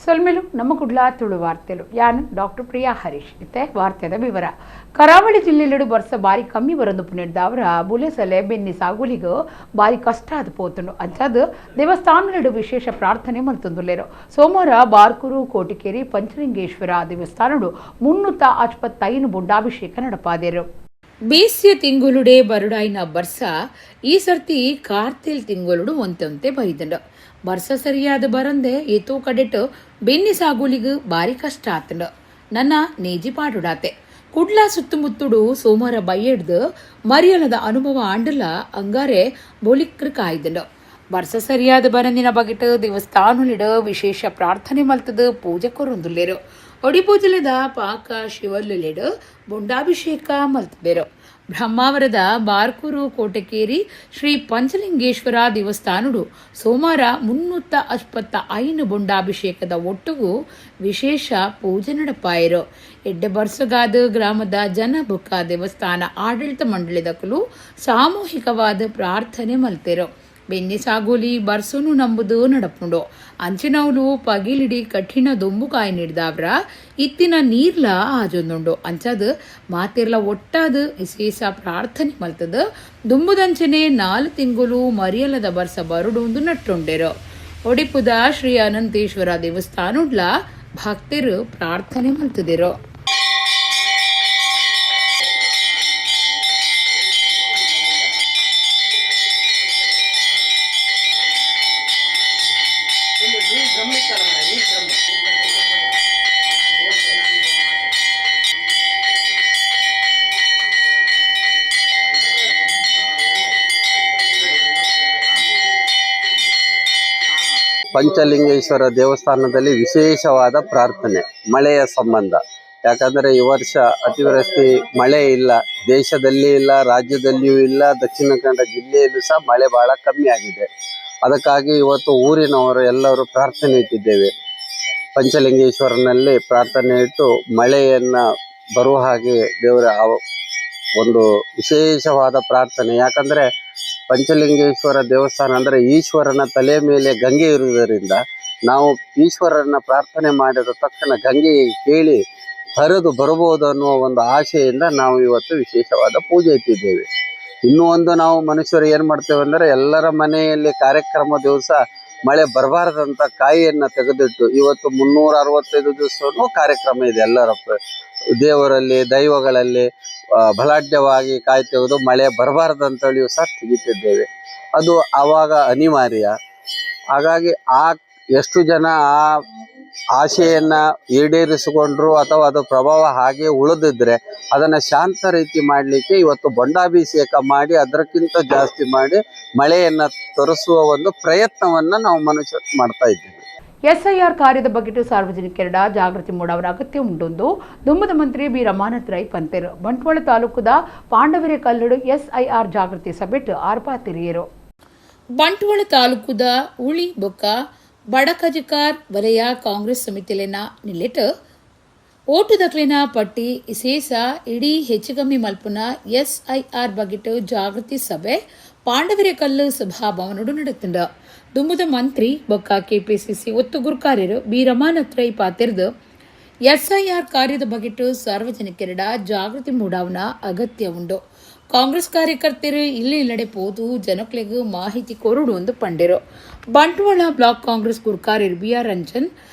ಸೊಲ್ಮೆಲು ನಮ್ಮ ಕುಡ್ಲ ತುಳು ವಾರ್ತೆಲು. ಯಾನ್ ಡಾಕ್ಟರ್ ಪ್ರಿಯಾ ಹರೀಶ್. ಇತ್ತೆ ವಾರ್ತೆದ ವಿವರ. ಕರಾವಳಿ ಜಿಲ್ಲೆಲೆಡು ಬರ್ಸ ಬಾರಿ ಕಮ್ಮಿ ಬರೊಂದು ಪುನೆಡ್ದಾವರ ಬುಲೆಸಲೆ ಬೆನ್ನಿ ಸಾಗುಲಿಗ್ ಬಾರಿ ಕಷ್ಟ ಆದ್ ಪೋತುಂಡು. ಅಂಚಾದ್ ದೇವಸ್ಥಾನಲೆಡು ವಿಶೇಷ ಪ್ರಾರ್ಥನೆ ಮಲ್ತೊಂದುಲ್ಲೆರ್. ಸೋಮವಾರ ಬಾರ್ಕೂರು ಕೋಟಿಕೇರಿ ಪಂಚಲಿಂಗೇಶ್ವರ ದೇವಸ್ಥಾನಡು 365 ಬೊಂಡಾಭಿಷೇಕ ನಡಪಾದೆರ್. ಬೇಸ್ಯ ತಿಂಗೊಲುಡೆ ಬರುಡಾಯಿನ ಬರ್ಸ ಈ ಸರ್ತಿ ಕಾರ್ತೆಲ್ ತಿಂಗೊಲುಡು ಒಂತೆ ಬೈದುಂಡು. ಬರ್ಸ ಸರಿಯಾದ ಬರಂದೆ ಏತೋ ಕಡೆಟ್ ಬೆನ್ನಿ ಸಾಗುಲಿಗ್ ಬಾರಿ ಕಷ್ಟ ಆತುಂಡು. ನನ್ನ ನೇಜಿ ಪಾಡುಡಾತೆ ಕುಡ್ಲ ಸುತ್ತಮುತ್ತುಡು ಸೋಮವಾರ ಬಯ್ಯಡ್ದು ಮರಿಯಲದ ಅನುಭವ ಆಂಡಲ ಅಂಗಾರೆ ಬೊಲಿಕ್ರ ಕಾಯ್ದುಂಡು. ಬರ್ಸ ಸರಿಯಾದ ಬರಂದಿನ ಬಗೆಟ್ ದೇವಸ್ಥಾನಲಿಡ್ ವಿಶೇಷ ಪ್ರಾರ್ಥನೆ ಮಲ್ತದು ಪೂಜೆ ಕೊರೊಂದುಲ್ಲೆರ್. ಒಡಿಪು ಜಿಲ್ಲೆದ ಪಾಕ ಶಿವಲ್ಲುಲೆಡ್ ಬೊಂಡಾಭಿಷೇಕ ಮಲ್ತದೆರ್. ಬ್ರಹ್ಮಾವರದ ಬಾರ್ಕೂರು ಕೋಟೆಕೇರಿ ಶ್ರೀ ಪಂಚಲಿಂಗೇಶ್ವರ ದೇವಸ್ಥಾನಡು ಸೋಮವಾರ 365 ಬೊಂಡಾಭಿಷೇಕದ ಒಟ್ಟುಗು ವಿಶೇಷ ಪೂಜೆ ನಡಪಾಯರು. ಎಡ್ಡೆ ಬರ್ಸಗಾದ ಗ್ರಾಮದ ಜನ ಬೊಕ್ಕ ದೇವಸ್ಥಾನ ಆಡಳಿತ ಮಂಡಳಿದಕುಲು ಸಾಮೂಹಿಕವಾದ ಪ್ರಾರ್ಥನೆ ಮಲ್ತೆರು. ಬೆನ್ನಿ ಸಾಗೋಲಿ ಬರ್ಸೋನು ನಂಬುದು ನಡಪುಂಡು. ಅಂಚಿನವುಲು ಪಗಿಲಿಡಿ ಕಠಿಣ ದೊಂಬುಕಾಯಿ ನೀಡ್ದಾವ್ರ ಇತ್ತಿನ ನೀರ್ಲ ಆಜೊಂದುಂಡು. ಅಂಚಾದ್ ಮಾತೆರ್ಲ ಒಟ್ಟಾದ್ ವಿಶೇಷ ಪ್ರಾರ್ಥನೆ ಮಲ್ತದ ದುಂಬುದಂಚನೆ 4 ತಿಂಗಳು ಮರಿಯಲದ ಬರ್ಸ ಬರುಡು ನಟ್ಟುಂಡೆರು. ಒಡಿಪುದ ಶ್ರೀ ಅನಂತೇಶ್ವರ ದೇವಸ್ಥಾನಡ್ಲ ಭಕ್ತರು ಪ್ರಾರ್ಥನೆ ಮಲ್ತದಿರು. ಪಂಚಲಿಂಗೇಶ್ವರ ದೇವಸ್ಥಾನದಲ್ಲಿ ವಿಶೇಷವಾದ ಪ್ರಾರ್ಥನೆ ಮಳೆಯ ಸಂಬಂಧ. ಯಾಕಂದರೆ ಈ ವರ್ಷ ಅತಿವೃಷ್ಟಿ ಮಳೆ ಇಲ್ಲ, ದೇಶದಲ್ಲಿ ಇಲ್ಲ, ರಾಜ್ಯದಲ್ಲಿಯೂ ಇಲ್ಲ, ದಕ್ಷಿಣ ಕನ್ನಡ ಜಿಲ್ಲೆಯಲ್ಲೂ ಸಹ ಮಳೆ ಬಹಳ ಕಮ್ಮಿ ಆಗಿದೆ. ಅದಕ್ಕಾಗಿ ಇವತ್ತು ಊರಿನವರು ಎಲ್ಲರೂ ಪ್ರಾರ್ಥನೆ ಇಟ್ಟಿದ್ದೇವೆ. ಪಂಚಲಿಂಗೇಶ್ವರನಲ್ಲಿ ಪ್ರಾರ್ಥನೆ ಇಟ್ಟು ಮಳೆಯನ್ನ ಬರುವ ಹಾಗೆ ದೇವರ ಒಂದು ವಿಶೇಷವಾದ ಪ್ರಾರ್ಥನೆ. ಯಾಕಂದ್ರೆ ಪಂಚಲಿಂಗೇಶ್ವರ ದೇವಸ್ಥಾನ ಅಂದ್ರೆ ಈಶ್ವರನ ತಲೆ ಮೇಲೆ ಗಂಗೆ ಇರುವುದರಿಂದ ನಾವು ಈಶ್ವರನ ಪ್ರಾರ್ಥನೆ ಮಾಡಿದ ತಕ್ಷಣ ಗಂಗೆ ಕೇಳಿ ಹರಿದು ಬರಬಹುದು ಅನ್ನುವ ಒಂದು ಆಶೆಯಿಂದ ನಾವು ಇವತ್ತು ವಿಶೇಷವಾದ ಪೂಜೆ ಇಟ್ಟಿದ್ದೇವೆ. ಇನ್ನೂ ಒಂದು, ನಾವು ಮನುಷ್ಯರು ಏನ್ ಮಾಡ್ತೇವೆ ಅಂದ್ರೆ ಎಲ್ಲರ ಮನೆಯಲ್ಲಿ ಕಾರ್ಯಕ್ರಮ ದಿವಸ ಮಳೆ ಬರಬಾರದಂತ ಕಾಯಿಯನ್ನ ತೆಗೆದಿಟ್ಟು ಇವತ್ತು 365 ದಿವಸವೂ ಕಾರ್ಯಕ್ರಮ ಇದೆ. ಎಲ್ಲರ ದೇವರಲ್ಲಿ ದೈವಗಳಲ್ಲಿ ಬಲಾಢ್ಯವಾಗಿ ಕಾಯಿ ತೆಗೆದು ಮಳೆ ಬರಬಾರ್ದಂತೇಳಿಯೂ ಸಹ ತೆಗಿತಿದ್ದೇವೆ. ಅದು ಆವಾಗ ಅನಿವಾರ್ಯ. ಹಾಗಾಗಿ ಆ ಎಷ್ಟು ಜನ ಆ ಆಶೆಯನ್ನ ಈಡೇರಿಸಿಕೊಂಡ್ರು ಅಥವಾ ಅದು ಪ್ರಭಾವ ಹಾಗೆ ಉಳಿದಿದ್ರೆ ಅದನ್ನ ಶಾಂತ ರೀತಿ ಮಾಡ್ಲಿಕ್ಕೆ ಇವತ್ತು ಬೊಂಡಾಭಿಷೇಕ ಮಾಡಿ ಅದಕ್ಕಿಂತ ಜಾಸ್ತಿ ಮಾಡಿ ಮಳೆಯನ್ನ ತರಿಸುವ ಒಂದು ಪ್ರಯತ್ನವನ್ನ ನಾವು ಮನುಷ್ಯರು ಮಾಡ್ತಾ ಇದ್ದೇವೆ. ಎಸ್ಐಆರ್ ಕಾರ್ಯದ ಬಗೆಟು ಸಾರ್ವಜನಿಕರ ಜಾಗೃತಿ ಮೂಡವರ ಅಗತ್ಯ ಉಂಟೊಂದು ದುಂಬದ ಮಂತ್ರಿ ಬಿ ರಮಾನಾಥ್ ರೈ ಪಂತೆರು. ಬಂಟ್ವಾಳ ತಾಲೂಕುದ ಪಾಂಡವರೆ ಕಲ್ಲಡು ಎಸ್ಐಆರ್ ಜಾಗೃತಿ ಸಭೆಟ್ ಆರ್ಪಾತಿರಿಯರು. ಬಂಟ್ವಾಳ ತಾಲೂಕುದ ಉಳಿ ಬೊಕ್ಕ ಬಡಕಜಕಾರ್ ವಲಯ ಕಾಂಗ್ರೆಸ್ ಸಮಿತಿಲೆನ ನಿಲೆಟ್ ಓಟುದಕ್ಲಿನ ಪಟ್ಟಿ ಇಸೇಸ ಇಡೀ ಹೆಚ್ಚುಕಮ್ಮಿ ಮಲ್ಪುನ ಎಸ್ಐಆರ್ ಬಗೆಟು ಜಾಗೃತಿ ಸಭೆ ಪಾಂಡವರೆ ಕಲ್ಲು ಸಭಾಭವನಡು ನಡೆತುಂಡು. ದುಂಬುದ ಮಂತ್ರಿ ಬೊಕ್ಕ ಕೆಪಿಸಿಸಿ ಒತ್ತು ಗುರ್ಕಾರ್ಯರು ಬಿ ರಮಾನಾಥ್ ರೈ ಪಾತಿರ್ದು ಎಸ್ಐಆರ್ ಕಾರ್ಯದ ಬಗೆಟು ಸಾರ್ವಜನಿಕರ ಜಾಗೃತಿ ಮೂಡಾವನ ಅಗತ್ಯ ಉಂಡು. ಕಾಂಗ್ರೆಸ್ ಕಾರ್ಯಕರ್ತರು ಇಲ್ಲಿ ಇಲ್ಲಡೆ ಪೋದು ಜನಕ್ಲೆಗ್ ಮಾಹಿತಿ ಕೊರಡು ಎಂದು ಪಂಡೆರು. ಬಂಟ್ವಾಳ ಬ್ಲಾಕ್ ಕಾಂಗ್ರೆಸ್ ಗುರ್ಕಾರ್ಯರು ಬಿ ಆರ್ ರಂಜನ್,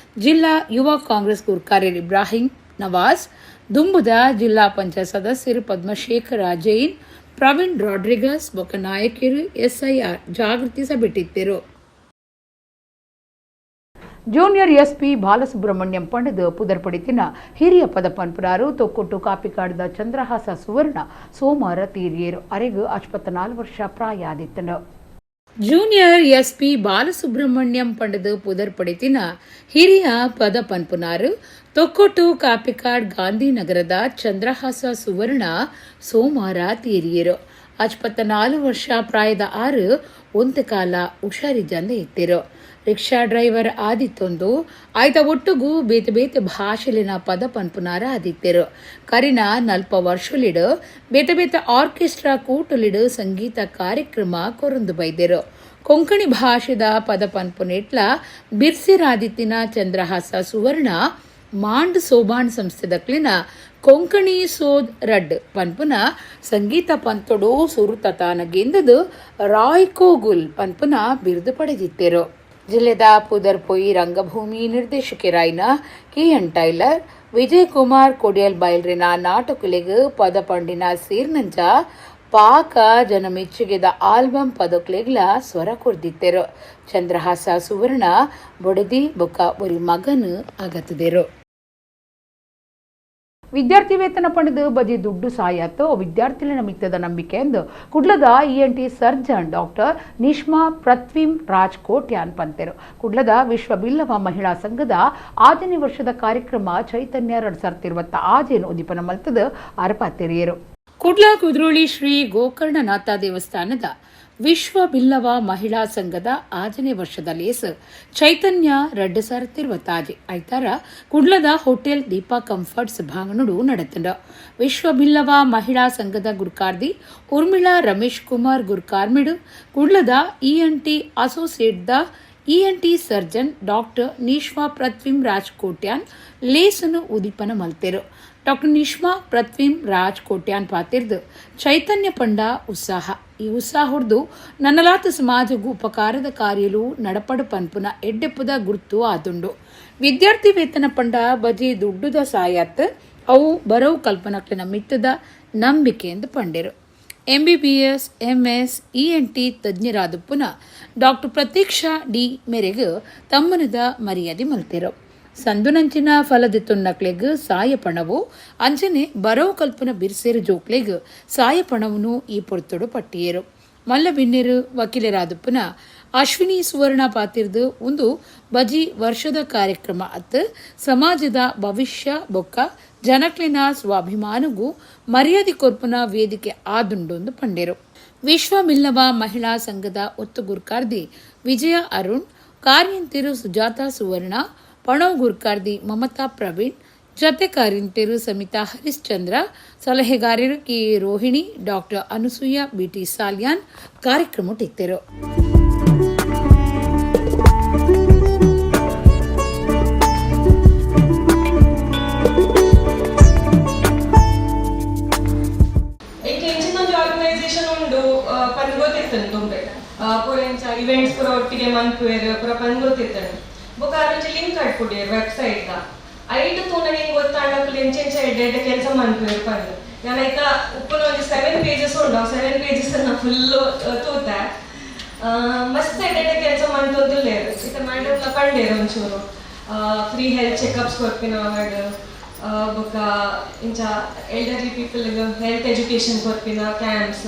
ಜಿಲ್ಲಾ ಯುವ ಕಾಂಗ್ರೆಸ್ ಗುರ್ಕಾರ್ಯರು ಇಬ್ರಾಹಿಂ ನವಾಜ್, ದುಂಬುದ ಜಿಲ್ಲಾ ಪಂಚಾಯತ್ ಸದಸ್ಯರು ಪದ್ಮಶೇಖರ ಜೈನ್, ಪ್ರವೀಣ್ ರಾಡ್ರಿಗಸ್ ಬೊಕ್ಕ ನಾಯಕರು ಎಸ್ಐಆರ್ ಜಾಗೃತಿ ಸಭೆಟ್ಟಿದ್ದರು. ಜೂನಿಯರ್ ಎಸ್ಪಿ ಬಾಲಸುಬ್ರಹ್ಮಣ್ಯಂ ಪಂಡದು ಪುದರ್ಪಡಿತಿನ ಹಿರಿಯ ಪದ ಪನ್ಪುರಾರು ತೊಕ್ಕೊಟ್ಟು ಕಾಪಿಕಾಡದ ಚಂದ್ರಹಾಸ ಸುವರ್ಣ ಸೋಮವಾರ ತೀರಿಯರು. ಅರೆಗು 54 ವರ್ಷ ಪ್ರಾಯ ಆದಿತ್ತನು. ಜೂನಿಯರ್ ಎಸ್ಪಿ ಬಾಲಸುಬ್ರಹ್ಮಣ್ಯಂ ಪಂಡದು ಪುದರ್ಪಡಿತಿನ ಹಿರಿಯ ಪದ ಪನ್ಪುನಾರು ತೊಕ್ಕೊಟ್ಟು ಕಾಪಿಕಾಡ್ ಗಾಂಧಿನಗರದ ಚಂದ್ರಹಾಸ ಸುವರ್ಣ ಸೋಮವಾರ ತೀರಿಯರು. 54 ವರ್ಷ ಪ್ರಾಯದ ಆರು ಒಂತೆ ಕಾಲ ಹುಷಾರಿಜ್ಜಂದೆ ಇತ್ತಿರು. ರಿಕ್ಷಾ ಡ್ರೈವರ್ ಆದಿತ್ತೊಂದು ಆಯ್ತ ಒಟ್ಟುಗು ಬೇತೆ ಬೇತೆ ಭಾಷೆಲಿನ ಪದ ಪನ್ಪುನಾರ ಆದಿತ್ತೆರು. ಕರಿನ ನಲ್ಪ ವರ್ಷಲಿಡು ಬೇತೆ ಬೇತೆ ಆರ್ಕೆಸ್ಟ್ರಾ ಕೂಟಲಿಡು ಸಂಗೀತ ಕಾರ್ಯಕ್ರಮ ಕೊರೊಂದು ಬೈದೆರು. ಕೊಂಕಣಿ ಭಾಷೆದ ಪದ ಪನ್ಪುನೆಟ್ಲ ಬಿರ್ಸಿರಾದಿತ್ತಿನ ಚಂದ್ರಹಾಸ ಸುವರ್ಣ ಮಾಂಡ್ ಸೋಬಾಣ್ ಸಂಸ್ಥೆದಕ್ಲಿನ ಕೊಂಕಣಿ ಸೋದ್ ರಡ್ ಪನ್ಪುನ ಸಂಗೀತ ಪಂತೊಡು ಸುರುತತಾನಗೆಂದದು ರಾಯ್ಕೋಗುಲ್ ಪನ್ಪುನ ಬಿರುದು ಪಡೆದಿತ್ತೆರು. ಜಿಲ್ಲೆದ ಪುದರ್ಪೊಯಿ ರಂಗಭೂಮಿ ನಿರ್ದೇಶಕರಾಯಿನ ಕೆ.ಎನ್. ಟೈಲರ್, ವಿಜಯ್ ಕುಮಾರ್ ಕೊಡಿಯಲ್ ಬೈಲ್ರಿನ ನಾಟಕಲೆಗ್ ಪದ ಪಂಡಿನ ಸೇರ್ನಂಚ ಪಾಕ ಜನ ಮೆಚ್ಚುಗೆದ ಆಲ್ಬಮ್ ಪದಕ್ಲೆಗ್ಲ ಸ್ವರ ಕೊರ್ದಿತ್ತೆರು. ಚಂದ್ರಹಾಸ ಸುವರ್ಣ ಬೊಡದಿ ಬೊಕ್ಕ ಒರಿ ಮಗನ್ ಅಗತದೆರು. ವಿದ್ಯಾರ್ಥಿ ವೇತನ ಪಡೆದು ಬಜಿ ದುಡ್ಡು ಸಾಯತ್ತೋ ವಿದ್ಯಾರ್ಥಿಗಳ ಮಿತ್ತದ ನಂಬಿಕೆ ಎಂದು ಕುಡ್ಲದ ENT surgeon doctor Nishma Prathvim Raj Kotian ಪಂತೆರು. ಕುಡ್ಲದ ವಿಶ್ವ ಬಿಲ್ಲವ ಮಹಿಳಾ ಸಂಘದ 6ನೇ ವರ್ಷದ ಕಾರ್ಯಕ್ರಮ ಚೈತನ್ಯ 2026 ಆಜೇನು ಉದ್ದೀಪನ ಮಲ್ತದ ಅರಪಾತೆರಿಯರು. ಕುಡ್ಲ ಕುದ್ರೋಳಿ ಶ್ರೀ ಗೋಕರ್ಣನಾಥ ದೇವಸ್ಥಾನದ ವಿಶ್ವ ಬಿಲ್ಲವ ಮಹಿಳಾ ಸಂಘದ 6ನೇ ವರ್ಷದ ಲೇಸ್ ಚೈತನ್ಯ 2026 ಐತಾರ ಕುಡ್ಲದ ಹೋಟೆಲ್ ದೀಪಾ ಕಂಫರ್ಟ್ ಸಭಾಂಗಣಡು ನಡೆತಂಡ. ವಿಶ್ವ ಬಿಲ್ಲವ ಮಹಿಳಾ ಸಂಘದ ಗುರ್ಕಾರ್ದಿ ಉರ್ಮಿಳಾ ರಮೇಶ್ ಕುಮಾರ್ ಗುರ್ಕಾರ್ಮಿಡು ಕುಡ್ಲದ ENT associate the ENT surgeon doctor Nishma Prathvim Raj Kotian ಲೇಸನು ಉದ್ದೀಪನ ಮಲ್ತೆರು. ಡಾಕ್ಟರ್ ನಿಷ್ಮಾ ಪ್ರಥ್ವಿಂ ರಾಜ್ ಕೋಟ್ಯಾನ್ ಪಾತಿರ್ದು ಚೈತನ್ಯ ಪಂಡ ಉತ್ಸಾಹ, ಈ ಉತ್ಸಾಹ ಹೊಡೆದು ನನ್ನಲಾತ ಸಮಾಜಗೂ ಉಪಕಾರದ ಕಾರ್ಯಲು ನಡಪಡು ಪನ್ಪುನ ಎಡ್ಡೆಪ್ಪದ ಗುರ್ತು ಆದುಂಡು. ವಿದ್ಯಾರ್ಥಿ ವೇತನ ಪಂಡ ಬಜಿ ದುಡ್ಡುದ ಸಾಯತ್ ಅವು ಬರವು ಕಲ್ಪನಕ್ಲಿನ ಮಿತ್ತದ ನಂಬಿಕೆ ಎಂದು ಪಂಡೆರು. ಎಂಬಿಬಿಎಸ್, ಎಂಎಸ್, ಇಎನ್ಟಿ ತಜ್ಞರಾದ ಪುನಃ ಡಾಕ್ಟರ್ ಪ್ರತೀಕ್ಷಾ ಡಿ ಮೇರೆಗೆ ತಮ್ಮನದ ಮರ್ಯಾದೆ ಮಲ್ತೆರು. ಸಂದುನಂಚಿನ ಫಲದಿತ್ತುನ್ನಕ್ಲೆಗ್ ಸಾಯಪಣವು ಅಂಚನೆ ಬರವು ಕಲ್ಪನ ಬಿರ್ಸೇರು ಜೋಕ್ಲೆಗ್ ಸಾಯಪಣವನ್ನು ಈ ಪೊರ್ತುಡು ಪಟ್ಟಿಯರು. ಮಲ್ಲ ಬಿನ್ನೆರು ವಕೀಲರಾದಪ್ಪನ ಅಶ್ವಿನಿ ಸುವರ್ಣ ಪಾತಿರ್ದು ಒಂದು ಬಜಿ ವರ್ಷದ ಕಾರ್ಯಕ್ರಮ ಅತ್ ಸಮಾಜದ ಭವಿಷ್ಯ ಬೊಕ್ಕ ಜನಕ್ಲಿನ ಸ್ವಾಭಿಮಾನಗೂ ಮರ್ಯಾದೆ ಕೊರ್ಪುನ ವೇದಿಕೆ ಆದುಂಡೊಂದು ಪಂಡೆರು. ವಿಶ್ವ ಮಿಲ್ಲವ ಮಹಿಳಾ ಸಂಘದ ಒತ್ತು ಗುರ್ಕಾರ್ದಿ ವಿಜಯ ಅರುಣ್, ಕಾರ್ಯಂತಿರು ಸುಜಾತ ಸುವರ್ಣ, ಪಣವ್ ಗುರ್ಕಾರ್ದಿ ಮಮತಾ ಪ್ರವೀಣ್, ಜತೆ ಕಾರ್ಯಂತಿರು ಸಮಿತಾ ಹರಿಶ್ಚಂದ್ರ, ಸಲಹೆಗಾರರು K Rohini, doctor Anusuya BT Salian ಕಾರ್ಯಕ್ರಮ ಇತ್ತಿರು. ಆರ್ಗನೈಸೇಷನ್ ಉಂಡು ಪಂದ್ ಗೊತ್ತಿತ್ತಂಡು ದುಂಬೆ ಪೂರ ಇಂಚ ಇವೆಂಟ್ಸ್ ಪೂರ ಒಟ್ಟಿಗೆ ಮನ್ಪುವೆರ್ ಪೂರ ಪಂದ್ ಗೊತ್ತಿತ್ತಂಡು. ಬೊಕ ಅರೊಂಜಿ ಲಿಂಕ್ ಅಡ್ಪುಡಿಯೆರ್ ವೆಬ್ಸೈಟ್ ದ ಐಟ್ ತೂನಗ ಎಂಕ್ ಗೊತ್ತಾಂಡ ಅಕುಲು ಎಂಚ ಎಂಚ ಎಡ್ಡೆ ಎಡ್ಡೆ ಕೆಲಸ ಮನ್ಪುವೆರ್ ಪಂದ್. ಯಾನ್ ಐತ ಉಪ್ಪುನ ಒಂಜಿ 7 ಪೇಜಸ್ ಉಂಡು, ಆ 7 ಪೇಜಸ್ ನ ಫುಲ್ ತೂತೆ. ಮಸ್ತ್ ಎಡ್ಡೆ ಎಡ್ಡೆ ಕೆಲಸ ಮನ್ತೊಂದುಲ್ಲೆರ್. ಇತ್ತೆ ಮೇಡಮ್ ಲ ಪಂಡೆರ್ ಒಂಚೂರು ಫ್ರೀ ಹೆಲ್ತ್ ಚೆಕಪ್ಸ್ ಕೊರ್ಪಿನ ಆವಡ್, ಬೊಕ ಇಂಚ ಎಲ್ಡರ್ಲಿ ಪೀಪಲ್ ಹೆಲ್ತ್ ಎಜುಕೇಶನ್ ಕೊರ್ಪಿನ ಕ್ಯಾಂಪ್ಸ್,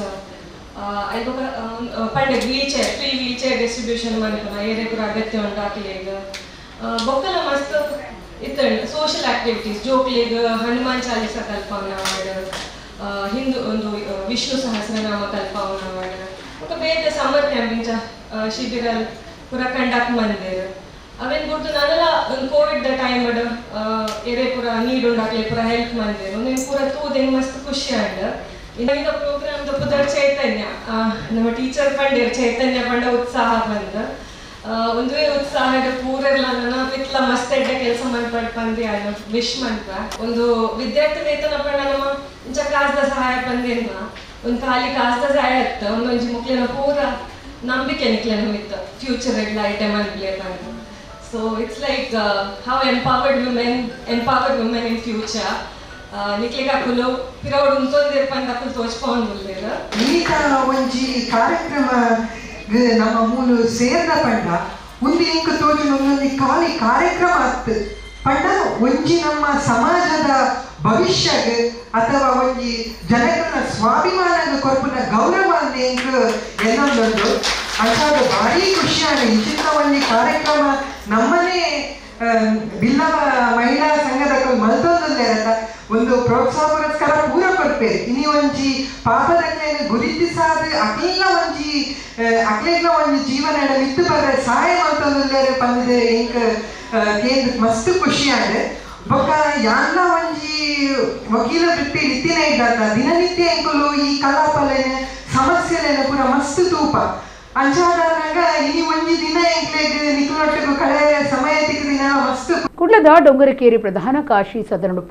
ಐಲ್ ಬೊಕ ಪಂಡೆ ಫ್ರೀ ವೀಲ್ ಚೇರ್ ಡಿಸ್ಟ್ರಿಬ್ಯೂಷನ್ ಮನ್ಪುನ ಏರೆ ಪೂರ ಅಗತ್ಯ ಉಂಡು ಅಕ್ಲೆಗ್. ಬೊಕ್ಕಲ ಮಸ್ತ್ ಇತ್ತಂಡ್ ಸೋಷಿಯಲ್ ಆಕ್ಟಿವಿಟೀಸ್, ಜೋಕ್ಲೆಗ್ ಹನುಮಾನ್ ಚಾಲೀಸ ಕಲ್ಪಾವುನ ಆವಡ್, ಹಿಂದೂ ಒಂದು ವಿಷ್ಣು ಸಹಸ್ರನಾಮ ಕಲ್ಪಾವುನ ಆವಡ್, ಬೊಕ ಬೇತೆ ಸಮ್ಮರ್ ಕ್ಯಾಂಪ್ ಇಂಚ ಶಿಬಿರ ಪೂರ ಕಂಡಕ್ಟ್ ಮಲ್ದೆರ್. ಅವೆನ್ ಬುಡ್ದು ನನಲ ಒಂದು ಕೋವಿಡ್ ದ ಟೈಮ್ ಏರೆ ಪೂರ ನೀಡ್ ಉಂಡು ಅಕ್ಲೆ ಪೂರ ಹೆಲ್ಪ್ ಮಲ್ದೆರ್. ಉಂದೆನ್ ಪೂರ ತೂದು ಎಂಕ್ ಮಸ್ತ್ ಖುಷಿ ಆಂಡ್. ಇಂದ ಪ್ರೋಗ್ರಾಮ್ ದ ಪುದರ್ ಚೈತನ್ಯ, ನಮ್ಮ ಟೀಚರ್ ಪಂಡೆರ್ ಚೈತನ್ಯ ಪಂಡ ಉತ್ಸಾಹ ಪಂದ್. ಒಂದುವೇ ಉತ್ಸಾಹದ ಪೂರೆರ್ಲ ನನ ಮಿತ್ಲ ಮಸ್ತ್ ಎಡ್ಡೆ ಕೆಲಸ ಮನ್ಪಡ್ ಪಂದ್ ಯಾನ್ ವಿಶ್ ಮನ್ಪ. ಒಂದು ವಿದ್ಯಾರ್ಥಿ ವೇತನ ಪಂಡ ನಮ್ಮ ಇಂಚ ಕಾಸ್ದ ಸಹಾಯ ಪಂದೇನ ಒಂದು ಖಾಲಿ ಕಾಸ್ದ ಸಹಾಯ ಇತ್ತು ಒಂದೊಂಜಿ ಮುಕ್ಲೆನ ಪೂರ ನಂಬಿಕೆ ನಿಕ್ಲೆನ ಮಿತ್ತ ಫ್ಯೂಚರ್ ಎಡ್ಲ ಐಟಮ್ ಅನ್ಪ್ಲೆ ಪಂದ್. So it's like how empowered women in future. ನಿಕ್ಲೆಗ್ ಅಕುಲು ಪಿರವುಡು ಉಂತೊಂದಿರ್ ಪಂದ್ ಅಕುಲು ತೋಜ್ಪಾವೊಂದುಲ್ಲೆರ್. ಈತ ಒಂಜಿ ಕಾರ್ಯಕ್ರಮ ನಮ್ಮ ಮೂಲು ಸೇರ್ನ ಪಂಡ ಒಂದು ಎಂಕ್ ತೋಜುನ ಒಂದೊಂಜಿ ಖಾಲಿ ಕಾರ್ಯಕ್ರಮ ಅತ್ತು ಪಂಡ ಒಂಜಿ ನಮ್ಮ ಸಮಾಜದ ಭವಿಷ್ಯಗ್ ಅಥವಾ ಒಂಜಿ ಜನಗಳ ಸ್ವಾಭಿಮಾನಗ್ ಕೊರ್ಪುನ ಗೌರವ ಅಂದ್ ಎಂಕ್ ಎನ್ನೊಂದುಂಡು. ಅಂಚಾದ್ ಭಾರಿ ಖುಷಿಯಾನ ಇಂಚಿನ ಒಂಜಿ ಕಾರ್ಯಕ್ರಮ ನಮ್ಮನೆ ಬಿಲ್ಲವ ಮಹಿಳಾ ಸಂಘದಕುಲು ಮಲ್ತೊಂದುಲ್ಲೆರತ ಒಂದು ಪ್ರೋತ್ಸಾಹ ಪುರಸ್ಕಾರ ಪೂರ ಕೊರ್ಪೆರ್. ಇನಿ ಒಂಜಿ ಪಾಪದಕ್ಲೆನ್ ಗುರುತಿಸಾದ್ ಅಕ್ಲೆಗ್ಲ ಒಂಜಿ ಅಕ್ಲೆಗ್ಲ ಒಂಜಿ ಜೀವನ ಮಿತ್ತ್ ಬರ್ರೆ ಸಹಾಯ ಮಲ್ತೊಂದುಲ್ಲೆರ್ ಪಂದ್ ಎಂಕ್ ಕೇಂದ್ರ ಮಸ್ತ್ ಖುಷಿ ಆಂಡ್. ಬೊಕ್ಕ ಯಾನ್ಲ ಒಂಜಿ ವಕೀಲ ವೃತ್ತಿ ಇತ್ತಿನ ಇದ್ದಾತ ದಿನನಿತ್ಯ ಎಂಕುಲು ಈ ಕಲಾಪಲೆನ್ ಸಮಸ್ಯೆಲೆನ್ ಪೂರ ಮಸ್ತ್ ತೂಪ. ಅಂಚಾದಾಗ ಇನಿ ಒಂಜಿ ದಿನ ಎಂಕ್ಲೆಗ್ ನಿಕುಲೊಟ್ಟುಗು ಕಳೆ ಸಮಯ ತಿಕ್ಕಿನ ಮಸ್ತ್. ಕುಡ್ಲದ ಡೊಂಗರಕೇರಿ ಪ್ರಧಾನ ಕಾಶಿ ಸದನಡು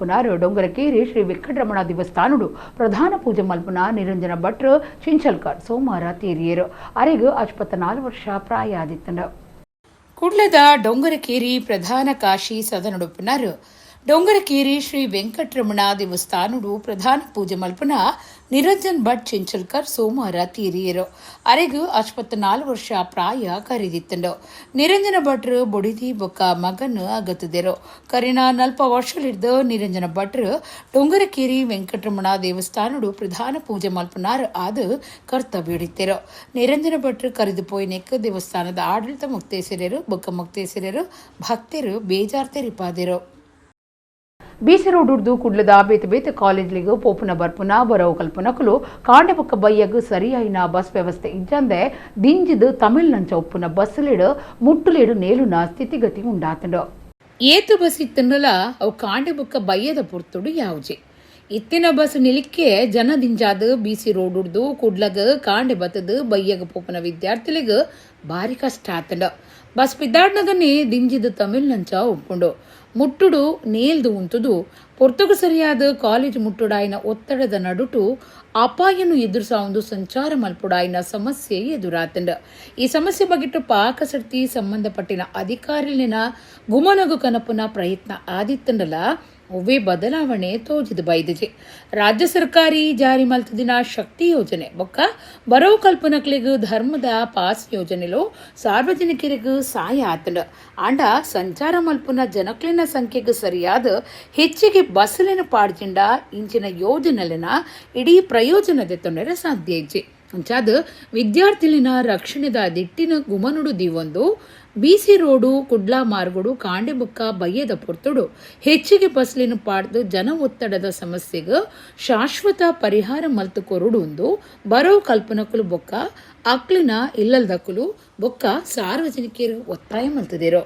ಡೊಂಗರಕೇರಿ ಶ್ರೀ ವೆಂಕಟರಮಣ ದೇವಸ್ಥಾನಡು ಪ್ರಧಾನ ಪೂಜೆ ಮಲ್ಪುನ ನಿರಂಜನ ಭಟ್ರು ಚಿಂಚಲ್ಕರ್ ಸೋಮವಾರ ತೀರಿಯರು. ಅರೆಗು 64 ವರ್ಷ ಪ್ರಾಯ ಆದಿತ್ತಂಡು. ಕುಡ್ಲದ ಡೊಂಗರಕೇರಿ ಪ್ರಧಾನ ಕಾಶಿ ಸದನಡುಪುನಾರು ಡೊಂಗರಕೇರಿ ಶ್ರೀ ವೆಂಕಟರಮಣ ದೇವಸ್ಥಾನಡು ಪ್ರಧಾನ ಪೂಜೆ ಮಲ್ಪುನ ನಿರಂಜನ್ ಭಟ್ ಚಿಂಚಲ್ಕರ್ ಸೋಮವಾರ ತೀರಿಯರು. ಅರೆಗು 64 ವರ್ಷ ಪ್ರಾಯ ಕರಿದಿತ್ತಂಡು. ನಿರಂಜನ ಭಟ್ರು ಬೊಡಿದಿ ಬೊಕ್ಕ ಮಗನ್ ಅಗತುದೆರು. ಕರಿನ 40 ವರ್ಷಲಿಡ್ದು ನಿರಂಜನ ಭಟ್ರು ಡೊಂಗರಕೇರಿ ವೆಂಕಟರಮಣ ದೇವಸ್ಥಾನಡು ಪ್ರಧಾನ ಪೂಜೆ ಮಲ್ಪುನಾರು ಆದು ಕರ್ತವ್ಯ ಹಿಡಿತೆರು. ನಿರಂಜನ ಭಟ್ರು ಕರೆದು ಪೋಯಿನೆಕ್ ದೇವಸ್ಥಾನದ ಆಡಳಿತ ಮುಕ್ತೇಸರರು ಬೊಕ್ಕ ಮುಕ್ತೇಸರರು ಭಕ್ತರು ಬೇಜಾರ್ ತೆರಿಪಾದೆರು. ಬೀಸಿ ರೋಡ್ ಕುಡ್ಲದ ಬೇತೆ ಬೇತೆ ಕಾಲೇಜ್ಲಿಗೂ ಪೋಪುನ ಬರ್ಪುನ ಬರವು ಕಲ್ಪನಕುಲು ಕಾಂಡೆ ಬೊಕ್ಕ ಬಯ್ಯಗ್ ಸರಿಯಾಯಿನ ಬಸ್ ವ್ಯವಸ್ಥೆ ಇಜ್ಜಂದೆ ದಿಂಜಿದು ತಮಿಳ್ನಂಚ ಉಪ್ಪುನ ಬಸ್ಲೇಡು ಮುಟ್ಟುಲೇಡು ನೇಲುನ ಸ್ಥಿತಿಗತಿ ಉಂಡಾತಂಡು. ಏತು ಬಸ್ ಇತ್ತಂಡಲ ಅವು ಕಾಂಡೆ ಬೊಕ್ಕ ಬಯ್ಯದ ಪೊರ್ತುಡು ಯಾವುಜೆ. ಇತ್ತಿನ ಬಸ್ ನಿಲಿಕ್ಕೆ ಜನ ದಿಂಜಾದ ಬೀಸಿ ರೋಡ್ ಉಡ್ದು ಕುಡ್ಲಗ್ ಕಾಂಡೆ ಬತ್ತದು ಬಯ್ಯಗ ಪೋಪುನ ವಿದ್ಯಾರ್ಥಿಲಿಗ್ ಭಾರಿ ಕಷ್ಟ ಆತಂಡು. ಬಸ್ ಪಿದ್ದಾಡ್ನಗನೇ ದಿಂಜಿದು ತಮಿಳ್ನಂಚ ಉಪ್ಪುಂಡು. ಮುಟ್ಟುಡು ನೇಲ್ದು ಉಂತುದು ಪೊರ್ತುಗು ಸರಿಯಾದ ಕಾಲೇಜ್ ಮುಟ್ಟುಡಾಯಿನ ಒತ್ತಡದ ನಡುಟು ಅಪಾಯನು ಎದುರಿಸಾವುದು ಸಂಚಾರ ಮಲ್ಪುಡಾಯಿನ ಸಮಸ್ಯೆ ಎದುರಾತಂಡ. ಈ ಸಮಸ್ಯೆ ಬಗೆಟ್ಟು ಪಾಕಸರ್ತಿ ಸಂಬಂಧಪಟ್ಟಿನ ಅಧಿಕಾರಿಲಿನ ಗುಮನಗು ಕನಪುನ ಪ್ರಯತ್ನ ಆದಿತ್ತಂಡಲ ಒವ್ವೇ ಬದಲಾವಣೆ ತೋಜಿದ ಬೈದಿಜೆ. ರಾಜ್ಯ ಸರ್ಕಾರಿ ಜಾರಿ ಮಲ್ತದಿನ ಶಕ್ತಿ ಯೋಜನೆ ಬೊಕ್ಕ ಬರವು ಕಲ್ಪನಕ್ಲೆಗ್ ಧರ್ಮದ ಪಾಸ್ ಯೋಜನೆಲು ಸಾರ್ವಜನಿಕರಿಗೂ ಸಾಯ ಆತಂಡ. ಆಂಡ ಸಂಚಾರ ಮಲ್ಪುನ ಜನಕ್ಲಿನ ಸಂಖ್ಯೆಗೆ ಸರಿಯಾದ ಹೆಚ್ಚಿಗೆ ಬಸ್ಲಿನ ಪಾಡ್ಜಿಂಡ ಇಂಚಿನ ಯೋಜನೆಲಿನ ಇಡೀ ಪ್ರಯೋಜನದ ತೊಂದರೆ ಸಾಧ್ಯ ಇಜ್ಜಿ. ಅಂಚಾದ ವಿದ್ಯಾರ್ಥಿಲಿನ ರಕ್ಷಣೆದ ದಿಟ್ಟಿನ ಗುಮನುಡು ದಿವೊಂದು ಬಿಸಿ ರೋಡು ಕುಡ್ಲಾ ಮಾರ್ಗುಡು ಕಾಂಡೆಬುಕ್ಕ ಬಯ್ಯದ ಪೊರ್ತುಡು ಹೆಚ್ಚಿಗೆ ಬಸ್ಲಿನ ಪಾಡ್ದು ಜನ ಒತ್ತಡದ ಸಮಸ್ಯೆಗೆ ಶಾಶ್ವತ ಪರಿಹಾರ ಮಲ್ತು ಕೊರುಡು ಒಂದು ಬರೋ ಕಲ್ಪನಕುಲು ಬೊಕ್ಕ ಅಕ್ಲಿನ ಇಲ್ಲಲ್ದಕುಲು ಬೊಕ್ಕ ಸಾರ್ವಜನಿಕರು ಒತ್ತಾಯ ಮಲ್ತದಿರು.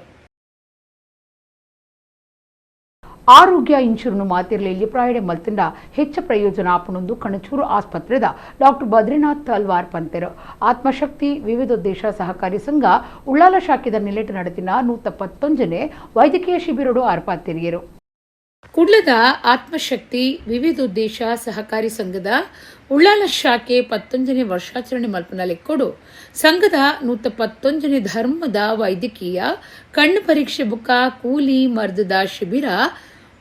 ಆರೋಗ್ಯ ಇನ್ಶೂರ್ನು ಮಾತಿರಲಿ ಪ್ರಾಯಡೆ ಮಲ್ತಿಂಡ ಹೆಚ್ಚ ಪ್ರಯೋಜನ ಆಪಣೊಂದು ಕಣಚೂರು ಆಸ್ಪತ್ರೆದ ಡಾಕ್ಟರ್ ಬದ್ರಿನಾಥ್ ತಲ್ವಾರ್ ಪಂತೆರು. ಆತ್ಮಶಕ್ತಿ ವಿವಿಧೋದ್ದೇಶ ಸಹಕಾರಿ ಸಂಘ ಉಳ್ಳಾಲ ಶಾಖೆದ ನಿಲೆಟ್ ನಡೆತಿನ 171ನೇ ವೈದ್ಯಕೀಯ ಶಿಬಿರಡು ಆರ್ಪಾತಿರಿಯರು. ಕುಡ್ಲದ ಆತ್ಮಶಕ್ತಿ ವಿವಿಧೋದ್ದೇಶ ಸಹಕಾರಿ ಸಂಘದ ಉಳ್ಳಾಲ ಶಾಖೆ 11ನೇ ವರ್ಷಾಚರಣೆ ಮಲ್ಪುನ ಲೆಕ್ಕೊಡು ಸಂಘದ 111ನೇ ಧರ್ಮದ ವೈದ್ಯಕೀಯ ಕಣ್ಣು ಪರೀಕ್ಷೆ ಬುಕ್ಕ ಕೂಲಿ ಮರ್ದದ ಶಿಬಿರ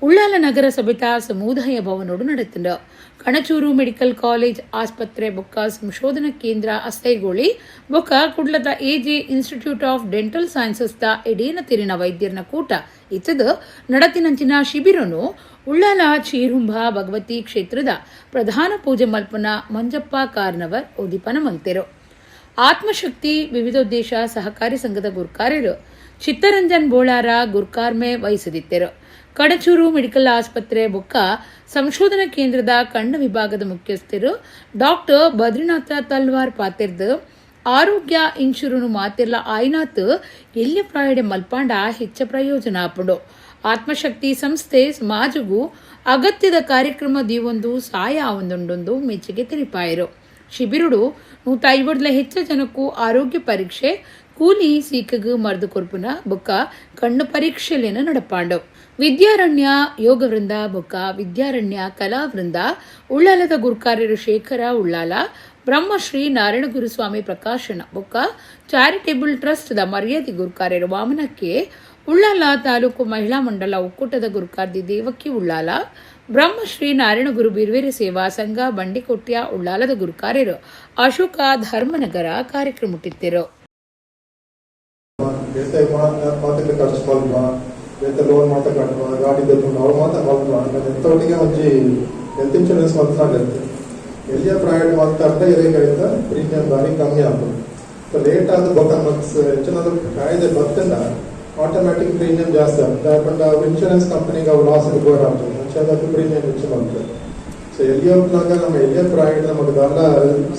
ಉಳ್ಳಾಲ ನಗರ ಸಭೆತ ಸಮುದಾಯ ಭವನೋಡು ನಡೆತಂಡು. ಕಣಚೂರು ಮೆಡಿಕಲ್ ಕಾಲೇಜ್ ಆಸ್ಪತ್ರೆ ಬೊಕ್ಕ ಸಂಶೋಧನಾ ಕೇಂದ್ರ ಅಸ್ತೈಗೋಳಿ ಬೊಕ್ಕ ಕುಡ್ಲದ AJ institute of dental sciences the ಎಡೇನ ತಿರಿನ ವೈದ್ಯರನ ಕೂಟ ಇತ್ತದ ನಡತಿನಂಚಿನ ಶಿಬಿರನು ಉಳ್ಳಾಲ ಚೀರುಂಬ ಭಗವತಿ ಕ್ಷೇತ್ರದ ಪ್ರಧಾನ ಪೂಜೆ ಮಲ್ಪನ ಮಂಜಪ್ಪ ಕಾರ್ನವರ್ ಉದ್ದೀಪನ ಮಲ್ತೆರು. ಆತ್ಮಶಕ್ತಿ ವಿವಿಧೋದ್ದೇಶ ಸಹಕಾರಿ ಸಂಘದ ಗುರ್ಕಾರ್ಯರು ಚಿತ್ತರಂಜನ್ ಬೋಳಾರ ಗುರ್ಕಾರ್ಮೆ ವಹಿಸದಿತ್ತೆರು. ಕಡಚೂರು ಮೆಡಿಕಲ್ ಆಸ್ಪತ್ರೆ ಬೊಕ್ಕ ಸಂಶೋಧನಾ ಕೇಂದ್ರದ ಕಣ್ಣು ವಿಭಾಗದ ಮುಖ್ಯಸ್ಥರು ಡಾಕ್ಟರ್ ಬದ್ರಿನಾಥ ತಲ್ವಾರ್ ಪಾತಿರ್ದು ಆರೋಗ್ಯ ಇನ್ಶೂರನು ಮಾತಿರ್ಲ ಆಯ್ನಾತ್ ಎಲ್ಲಿ ಪ್ರಾಯಡೆ ಮಲ್ಪಾಂಡ ಹೆಚ್ಚ ಪ್ರಯೋಜನ ಆಪುಂಡು. ಆತ್ಮಶಕ್ತಿ ಸಂಸ್ಥೆ ಸಮಾಜಗೂ ಅಗತ್ಯದ ಕಾರ್ಯಕ್ರಮ ದೀವೊಂದು ಸಾಯ ಒಂದುಂಡೊಂದು ಮೆಚ್ಚುಗೆ ತಿಳಿಪಾಯರು. ಶಿಬಿರುಡು 150 ಹೆಚ್ಚು ಜನಕ್ಕೂ ಆರೋಗ್ಯ ಪರೀಕ್ಷೆ ಕೂಲಿ ಸೀಕಗು ಮರ್ದು ಕೊರ್ಪುನ ಬೊಕ್ಕ ಕಣ್ಣು ಪರೀಕ್ಷೆಲೇನ ನಡಪಾಂಡು. ವಿದ್ಯಾರಣ್ಯ ಯೋಗವೃಂದ ಬೊಕ್ಕ ವಿದ್ಯಾರಣ್ಯ ಕಲಾವೃಂದ ಉಳ್ಳಾಲದ ಗುರ್ಕಾರ್ಯರು ಶೇಖರ ಉಳ್ಳಾಲ ಬ್ರಹ್ಮಶ್ರೀ ನಾರಾಯಣ ಗುರುಸ್ವಾಮಿ ಪ್ರಕಾಶನ ಬೊಕ್ಕ ಚಾರಿಟೇಬಲ್ ಟ್ರಸ್ಟ್ the ಮರ್ಯಾದೆ ಗುರುಕಾರ್ಯರು ವಾಮನಕ್ಕೆ ಉಳ್ಳಾಲ ತಾಲೂಕು ಮಹಿಳಾ ಮಂಡಲ ಒಕ್ಕೂಟದ ಗುರುಕಾರ್ದಿ ದೇವಕ್ಕಿ ಉಳ್ಳಾಲ ಬ್ರಹ್ಮಶ್ರೀ ನಾರಾಯಣ ಗುರು ಬಿರ್ವೇರಿ ಸೇವಾ ಸಂಘ ಬಂಡಿಕೊಟ್ಟಿಯ ಉಳ್ಳಾಲದ ಗುರುಕಾರ್ಯರು ಅಶೋಕ ಧರ್ಮನಗರ ಕಾರ್ಯಕ್ರಮ. ಬೇತೆ ಮಾತೆಲ್ಲ ಖರ್ಚು ಮಲ್ಪ, ಬೇತೆ ಲೋನ್ ಮಾತ ಕಟ್ಟುವ, ಗಾಡಿ ದೆಪ್ಪುಂಡು ಅವು ಮಾತ ಮಲ್ಪ. ಎಂತೊಟ್ಟಿಗೆ ಒಂಜಿ ಹೆಲ್ತ್ ಇನ್ಶೂರೆನ್ಸ್ ಮಲ್ತ ಆಗತ್ತೆ. ಎಲ್ಲಿಯ ಪ್ರೈವೇಟ್ ಮಲ್ತಾಂಡ ಇರೇಗೈತ ಪ್ರೀಮಿಯಂ ಬಾರಿ ಕಮ್ಮಿ ಆಪುಂಡು. ಸೊ ಲೇಟ್ ಆದ ಬೊಕ್ಕ ಹೆಚ್ಚಿನದು ಕಾಯ್ದೆ ಬತ್ತಂಡ ಆಟೋಮ್ಯಾಟಿಕ್ ಪ್ರೀಮಿಯಂ ಜಾಸ್ತಿ ಆಗುತ್ತೆ. ಯಾಕಂದ್ರೆ ಅವು ಇನ್ಶೂರೆನ್ಸ್ ಕಂಪನಿಗೆ ಅವು ಲಾಸ್ ಬೋರ್ ಆಗ್ತದೆ. ಅಂಚಾದ ಪ್ರೀಮಿಯಂ ಹೆಚ್ಚು ಮಾಡ್ತಾರೆ. ಸೊ ಎಲ್ಲಿಯ ನಮ್ಮ ಎಲ್ಲಿಯ ಪ್ರೈವೇಟ್ ನಮಗೆ ದಾಲ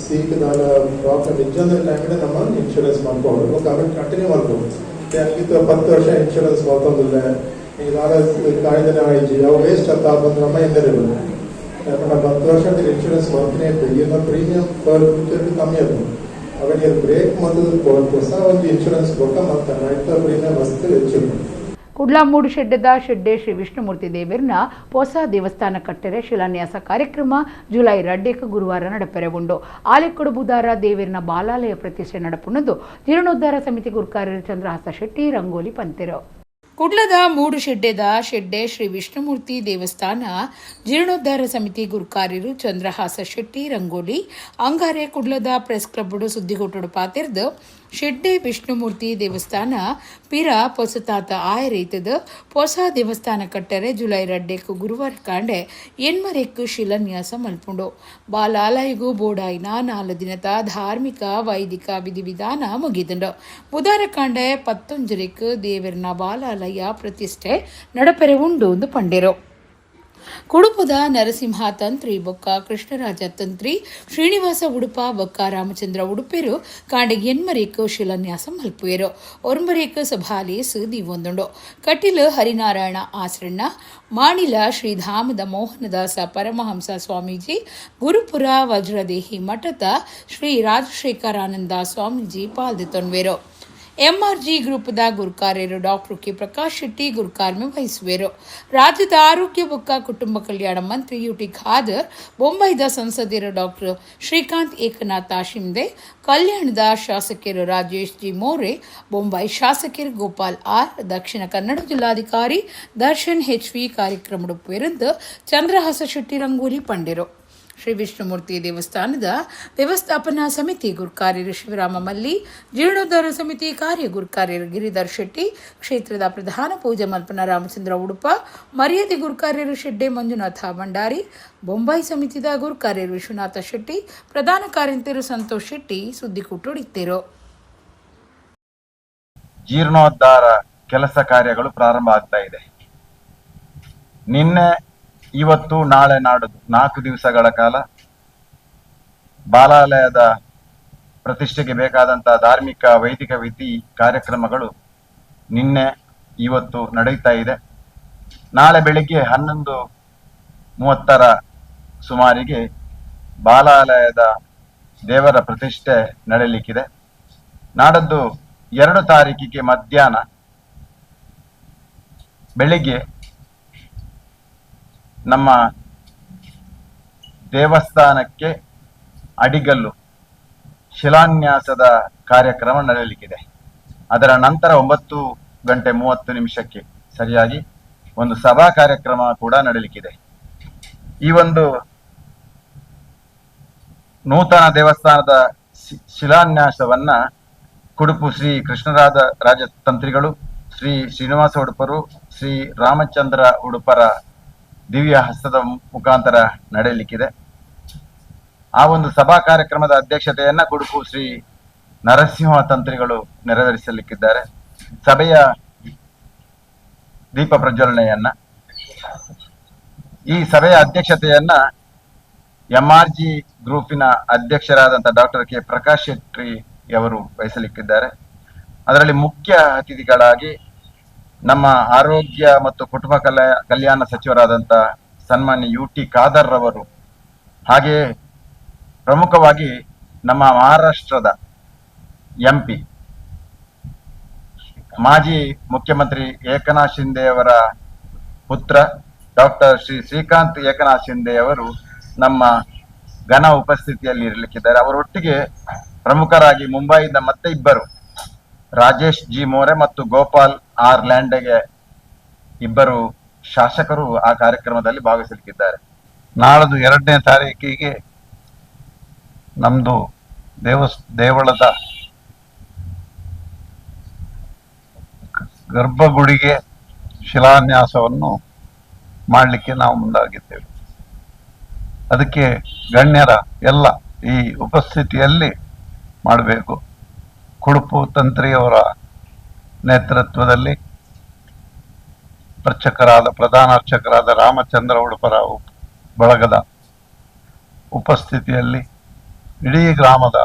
ಸೀಕ್ ದಾಲ ಪ್ರಾಬ್ಲಮ್ ಇಜ್ಜಂದ್ರೆ ಟೈಮ್ ನಮ್ಮ ಇನ್ಶೂರೆನ್ಸ್ ಮಾಡ್ಬೋದು, ಆಮೇಲೆ ಕಂಟಿನ್ಯೂ ಮಾಡ್ಬೋದು. ಯಾಕಿತ್ತು 10 ವರ್ಷ ಇನ್ಶೂರೆನ್ಸ್ ಮಾಡ್ತಂದಿಲ್ಲ, ಈಗ ದಾಲ ಕಾಯ್ದೆ ಆಯ್ಜಿ ಅವು ವೇಸ್ಟ್ ಅಂತ ಬಂದು ನಮ್ಮ ಹಿಂದೆ. ಯಾಕಂದ್ರೆ 10 ವರ್ಷ ಇನ್ಶೂರೆನ್ಸ್ ಮಾಡ್ತೀನಿ, ಈಗ premium per future ಕಮ್ಮಿ ಆಗ್ತದೆ. ಅವೆನ್ ಇರ್ ಬ್ರೇಕ್ ಮಲ್ತದ ಪೋಸ ಒಂಜಿ ಇನ್ಶೂರೆನ್ಸ್ ಬೊಕ್ಕ ಮಲ್ತಾನ ಐತ ಪ್ರೀಮಿಯಂ ಮಸ್ತ್ ಹೆಚ್ಚು. ಕುಡ್ಲ ಮೂಡುಶೆಡ್ಡೆದ ಶೆಡ್ಡೆ ಶ್ರೀ ವಿಷ್ಣುಮೂರ್ತಿ ದೇವರ್ನ ಹೊಸ ದೇವಸ್ಥಾನ ಕಟ್ಟರೆ ಶಿಲಾನ್ಯಾಸ ಕಾರ್ಯಕ್ರಮ ಜುಲೈ 2 ಗುರುವಾರ ನಡಪೆರೆ ಉಂಡು. ಆಲೆಕ್ಕಡು ಬುಧಾರ ದೇವರ್ನ ಬಾಲಾಲಯ ಪ್ರತಿಷ್ಠೆ ನಡಪುನದು ಜೀರ್ಣೋದ್ಧಾರ ಸಮಿತಿ ಗುರುಕಾರ್ಯರು ಚಂದ್ರಹಾಸ ಶೆಟ್ಟಿ ರಂಗೋಲಿ ಪಂತೆರು. ಕುಡ್ಲದ ಮೂಡುಶೆಡ್ಡೆದ ಶೆಡ್ಡೆ ಶ್ರೀ ವಿಷ್ಣುಮೂರ್ತಿ ದೇವಸ್ಥಾನ ಜೀರ್ಣೋದ್ಧಾರ ಸಮಿತಿ ಗುರುಕಾರ್ಯರು ಚಂದ್ರಹಾಸ ಶೆಟ್ಟಿ ರಂಗೋಲಿ ಅಂಗಾರೆ ಕುಡ್ಲದ ಪ್ರೆಸ್ ಕ್ಲಬ್ ಸುದ್ದಿಗೋಟುಡು ಪಾತಿರ್ದು ಶೆಡ್ಡೆ ವಿಷ್ಣುಮೂರ್ತಿ ದೇವಸ್ಥಾನ ಪಿರ ಪೊಸತಾತ ಆಯರೀತದ ಹೊಸ ದೇವಸ್ಥಾನ ಕಟ್ಟರೆ ಜುಲೈ 2 ಗುರುವಾರ ಕಾಂಡೆ ಎನ್ಮರೆಕ್ಕು ಶಿಲಾನ್ಯಾಸ ಮಲ್ಪುಂಡು. ಬಾಲಾಲಯಗೂ ಬೋಡಾಯಿನ 4 ದಿನದ ಧಾರ್ಮಿಕ ವೈದಿಕ ವಿಧಿವಿಧಾನ ಮುಗಿದುಂಡು. ಬುಧಾರ ಕಾಂಡೆ 11 ದೇವರನ ಬಾಲಾಲಯ ಪ್ರತಿಷ್ಠೆ ನಡಪೆರೆ ಉಂಡು ಎಂದು ಪಂಡೆರು. ಕುಡುಪುದ ನರಸಿಂಹ ತಂತ್ರಿ ಬೊಕ್ಕ ಕೃಷ್ಣರಾಜ ತಂತ್ರಿ ಶ್ರೀನಿವಾಸ ಉಡುಪ ಬೊಕ್ಕ ರಾಮಚಂದ್ರ ಉಡುಪೆರು ಕಾಂಡೆ ಎನ್ಮರೇಕು ಶಿಲಾನ್ಯಾಸ ಮಲ್ಪುವೆರು. ಒರ್ಮರೇಕು ಸಭಾಲಿ ಸುದಿ ಒಂದುಂಡು. ಕಟೀಲು ಹರಿನಾರಾಯಣ ಆಸರಣ್ಣ ಮಾಣಿಲ ಶ್ರೀಧಾಮದ ಮೋಹನದಾಸ ಪರಮಹಂಸ ಸ್ವಾಮೀಜಿ ಗುರುಪುರ ವಜ್ರದೇಹಿ ಮಠದ ಶ್ರೀ ರಾಜಶೇಖರಾನಂದ ಸ್ವಾಮೀಜಿ ಪಾಲ್ದೆತೊನ್ವೆರು. ಎಂಆರ್ಜಿ ಗ್ರೂಪ್ದ ಗುರುಕಾರ್ಯರು ಡಾಕ್ಟರ್ ಕೆ ಪ್ರಕಾಶ್ ಶೆಟ್ಟಿ ಗುರುಕಾರ್ಮೆ ವಹಿಸುವರು. ರಾಜ್ಯದ ಆರೋಗ್ಯ ಬೊಕ್ಕ ಕುಟುಂಬ ಕಲ್ಯಾಣ ಮಂತ್ರಿ ಯುಟಿ ಖಾದರ್, ಬೊಂಬೈದ ಸಂಸದೀಯರು ಡಾಕ್ಟರ್ ಶ್ರೀಕಾಂತ್ ಏಕನಾಥ ಶಿಂದೆ, ಕಲ್ಯಾಣದ ಶಾಸಕರು ರಾಜೇಶ್ ಜಿ ಮೋರೆ, ಬೊಂಬೈ ಶಾಸಕರು ಗೋಪಾಲ್ ಆರ್, ದಕ್ಷಿಣ ಕನ್ನಡ ಜಿಲ್ಲಾಧಿಕಾರಿ ದರ್ಶನ್ ಎಚ್ವಿ ಕಾರ್ಯಕ್ರಮ ವಿರುದ್ಧ ಚಂದ್ರಹಾಸ ಶೆಟ್ಟಿ ರಂಗೋಲಿ ಪಂಡೆರು. ಶ್ರೀ ವಿಷ್ಣುಮೂರ್ತಿ ದೇವಸ್ಥಾನದ ವ್ಯವಸ್ಥಾಪನಾ ಸಮಿತಿ ಗುರುಕಾರ್ಯರು ಶಿವರಾಮ ಮಲ್ಲಿ, ಜೀರ್ಣೋದ್ಧಾರ ಸಮಿತಿ ಕಾರ್ಯ ಗುರುಕಾರ್ಯರು ಗಿರಿಧರ್ ಶೆಟ್ಟಿ, ಕ್ಷೇತ್ರದ ಪ್ರಧಾನ ಪೂಜೆ ಮಲ್ಪನ ರಾಮಚಂದ್ರ ಉಡುಪ, ಮರ್ಯಾದೆ ಗುರುಕಾರ್ಯರು ಶೆಡ್ಡೆ ಮಂಜುನಾಥ ಭಂಡಾರಿ, ಬೊಂಬಾಯಿ ಸಮಿತಿದ ಗುರುಕಾರ್ಯರು ವಿಶ್ವನಾಥ ಶೆಟ್ಟಿ, ಪ್ರಧಾನ ಕಾರ್ಯಂತರು ಸಂತೋಷ್ ಶೆಟ್ಟಿ ಸುದ್ದಿಕೂಟುಡಿತ್ತಿರು. ಜೀರ್ಣೋದ್ಧಾರ ಕೆಲಸ ಕಾರ್ಯಗಳು ಪ್ರಾರಂಭ ಆಗ್ತಾ ಇದೆ. ನಿನ್ನೆ, ಇವತ್ತು, ನಾಳೆ, ನಾಡುದು 4 ದಿವಸಗಳ ಕಾಲ ಬಾಲಾಲಯದ ಪ್ರತಿಷ್ಠೆಗೆ ಬೇಕಾದಂತಹ ಧಾರ್ಮಿಕ ವೈದಿಕ ವಿಧಿ ಕಾರ್ಯಕ್ರಮಗಳು ನಿನ್ನೆ ಇವತ್ತು ನಡೆಯುತ್ತಾ ಇದೆ. ನಾಳೆ ಬೆಳಿಗ್ಗೆ 11:30 ಸುಮಾರಿಗೆ ಬಾಲಾಲಯದ ದೇವರ ಪ್ರತಿಷ್ಠೆ ನಡೆಯಲಿಕ್ಕಿದೆ. ನಾಡದ್ದು 2 ತಾರೀಕಿಗೆ ಮಧ್ಯಾಹ್ನ ಬೆಳಿಗ್ಗೆ ನಮ್ಮ ದೇವಸ್ಥಾನಕ್ಕೆ ಅಡಿಗಲ್ಲು ಶಿಲಾನ್ಯಾಸದ ಕಾರ್ಯಕ್ರಮ ನಡೆಯಲಿಕ್ಕಿದೆ. ಅದರ ನಂತರ 9:30 ಸರಿಯಾಗಿ ಒಂದು ಸಭಾ ಕಾರ್ಯಕ್ರಮ ಕೂಡ ನಡೆಯಲಿಕ್ಕಿದೆ. ಈ ಒಂದು ನೂತನ ದೇವಸ್ಥಾನದ ಶಿಲಾನ್ಯಾಸವನ್ನ ಕುಡುಪು ಶ್ರೀ ಕೃಷ್ಣರಾಜ ರಾಜತಂತ್ರಿಗಳು, ಶ್ರೀ ಶ್ರೀನಿವಾಸ ಉಡುಪರು, ಶ್ರೀ ರಾಮಚಂದ್ರ ಉಡುಪರ ದಿವ್ಯ ಹಸ್ತದ ಮುಖಾಂತರ ನಡೆಯಲಿಕ್ಕಿದೆ. ಆ ಒಂದು ಸಭಾ ಕಾರ್ಯಕ್ರಮದ ಅಧ್ಯಕ್ಷತೆಯನ್ನ ಕುಡುಪು ಶ್ರೀ ನರಸಿಂಹ ತಂತ್ರಿಗಳು ನೆರವೇರಿಸಲಿಕ್ಕಿದ್ದಾರೆ. ಸಭೆಯ ದೀಪ ಪ್ರಜ್ವಲನೆಯನ್ನ, ಈ ಸಭೆಯ ಅಧ್ಯಕ್ಷತೆಯನ್ನ ಎಂಆರ್ಜಿ ಗ್ರೂಪಿನ ಅಧ್ಯಕ್ಷರಾದಂಥ ಡಾಕ್ಟರ್ ಕೆ ಪ್ರಕಾಶ್ ಶೆಟ್ಟಿ ಅವರು ವಹಿಸಲಿಕ್ಕಿದ್ದಾರೆ. ಅದರಲ್ಲಿ ಮುಖ್ಯ ಅತಿಥಿಗಳಾಗಿ ನಮ್ಮ ಆರೋಗ್ಯ ಮತ್ತು ಕುಟುಂಬ ಕಲ್ಯಾಣ ಸಚಿವರಾದಂಥ ಸನ್ಮಾನ್ಯ ಯು ಟಿ ಖಾದರ್ ರವರು, ಹಾಗೆಯೇ ಪ್ರಮುಖವಾಗಿ ನಮ್ಮ ಮಹಾರಾಷ್ಟ್ರದ ಎಂಪಿ ಮಾಜಿ ಮುಖ್ಯಮಂತ್ರಿ ಏಕನಾಥ್ ಶಿಂದೆಯವರ ಪುತ್ರ ಡಾಕ್ಟರ್ ಶ್ರೀ ಶ್ರೀಕಾಂತ್ ಏಕನಾಥ್ ಶಿಂದೆಯವರು ನಮ್ಮ ಘನ ಉಪಸ್ಥಿತಿಯಲ್ಲಿ ಇರಲಿಕ್ಕಿದ್ದಾರೆ. ಅವರೊಟ್ಟಿಗೆ ಪ್ರಮುಖರಾಗಿ ಮುಂಬೈಯಿಂದ ಮತ್ತೆ ಇಬ್ಬರು ರಾಜೇಶ್ ಜಿ ಮೋರೆ ಮತ್ತು ಗೋಪಾಲ್ ಆರ್ ಲ್ಯಾಂಡೆಗೆ ಇಬ್ಬರು ಶಾಸಕರು ಆ ಕಾರ್ಯಕ್ರಮದಲ್ಲಿ ಭಾಗವಹಿಸಲಿಕ್ಕಿದ್ದಾರೆ. ನಾಳದು 2ನೇ ತಾರೀಕಿಗೆ ನಮ್ದು ದೇವಳದ ಗರ್ಭಗುಡಿಗೆ ಶಿಲಾನ್ಯಾಸವನ್ನು ಮಾಡಲಿಕ್ಕೆ ನಾವು ಮುಂದಾಗಿದ್ದೇವೆ. ಅದಕ್ಕೆ ಗಣ್ಯರ ಎಲ್ಲ ಈ ಉಪಸ್ಥಿತಿಯಲ್ಲಿ ಮಾಡಬೇಕು. ಕುಡುಪು ತಂತ್ರಿಯವರ ನೇತೃತ್ವದಲ್ಲಿ ಅರ್ಚಕರಾದ ಪ್ರಧಾನ ಅರ್ಚಕರಾದ ರಾಮಚಂದ್ರ ಉಡುಪರ ಬಳಗದ ಉಪಸ್ಥಿತಿಯಲ್ಲಿ ಇಡೀ ಗ್ರಾಮದ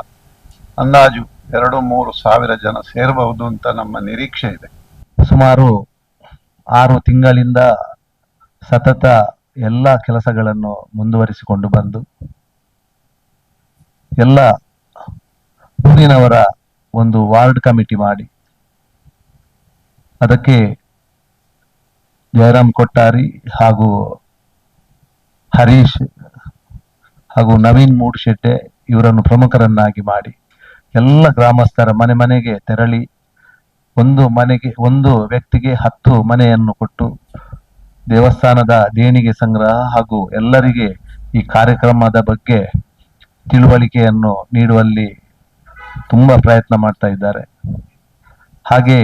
ಅಂದಾಜು 2-3 ಸಾವಿರ ಜನ ಸೇರಬಹುದು ಅಂತ ನಮ್ಮ ನಿರೀಕ್ಷೆ ಇದೆ. ಸುಮಾರು 6 ತಿಂಗಳಿಂದ ಸತತ ಎಲ್ಲ ಕೆಲಸಗಳನ್ನು ಮುಂದುವರಿಸಿಕೊಂಡು ಬಂದು ಎಲ್ಲ ಊರಿನವರ ಒಂದು ವಾರ್ಡ್ ಕಮಿಟಿ ಮಾಡಿ ಅದಕ್ಕೆ ಜಯರಾಮ್ ಕೊಟ್ಟಾರಿ ಹಾಗೂ ಹರೀಶ್ ಹಾಗೂ ನವೀನ್ ಮೂಡ್ಶೆಟ್ಟೆ ಇವರನ್ನು ಪ್ರಮುಖರನ್ನಾಗಿ ಮಾಡಿ ಎಲ್ಲ ಗ್ರಾಮಸ್ಥರ ಮನೆ ಮನೆಗೆ ತೆರಳಿ ಒಂದು ಮನೆಗೆ ಒಂದು ವ್ಯಕ್ತಿಗೆ 10 ಮನೆಯನ್ನು ಕೊಟ್ಟು ದೇವಸ್ಥಾನದ ದೇಣಿಗೆ ಸಂಗ್ರಹ ಹಾಗೂ ಎಲ್ಲರಿಗೆ ಈ ಕಾರ್ಯಕ್ರಮದ ಬಗ್ಗೆ ತಿಳುವಳಿಕೆಯನ್ನು ನೀಡುವಲ್ಲಿ ತುಂಬ ಪ್ರಯತ್ನ ಮಾಡ್ತಾ ಇದ್ದಾರೆ. ಹಾಗೆ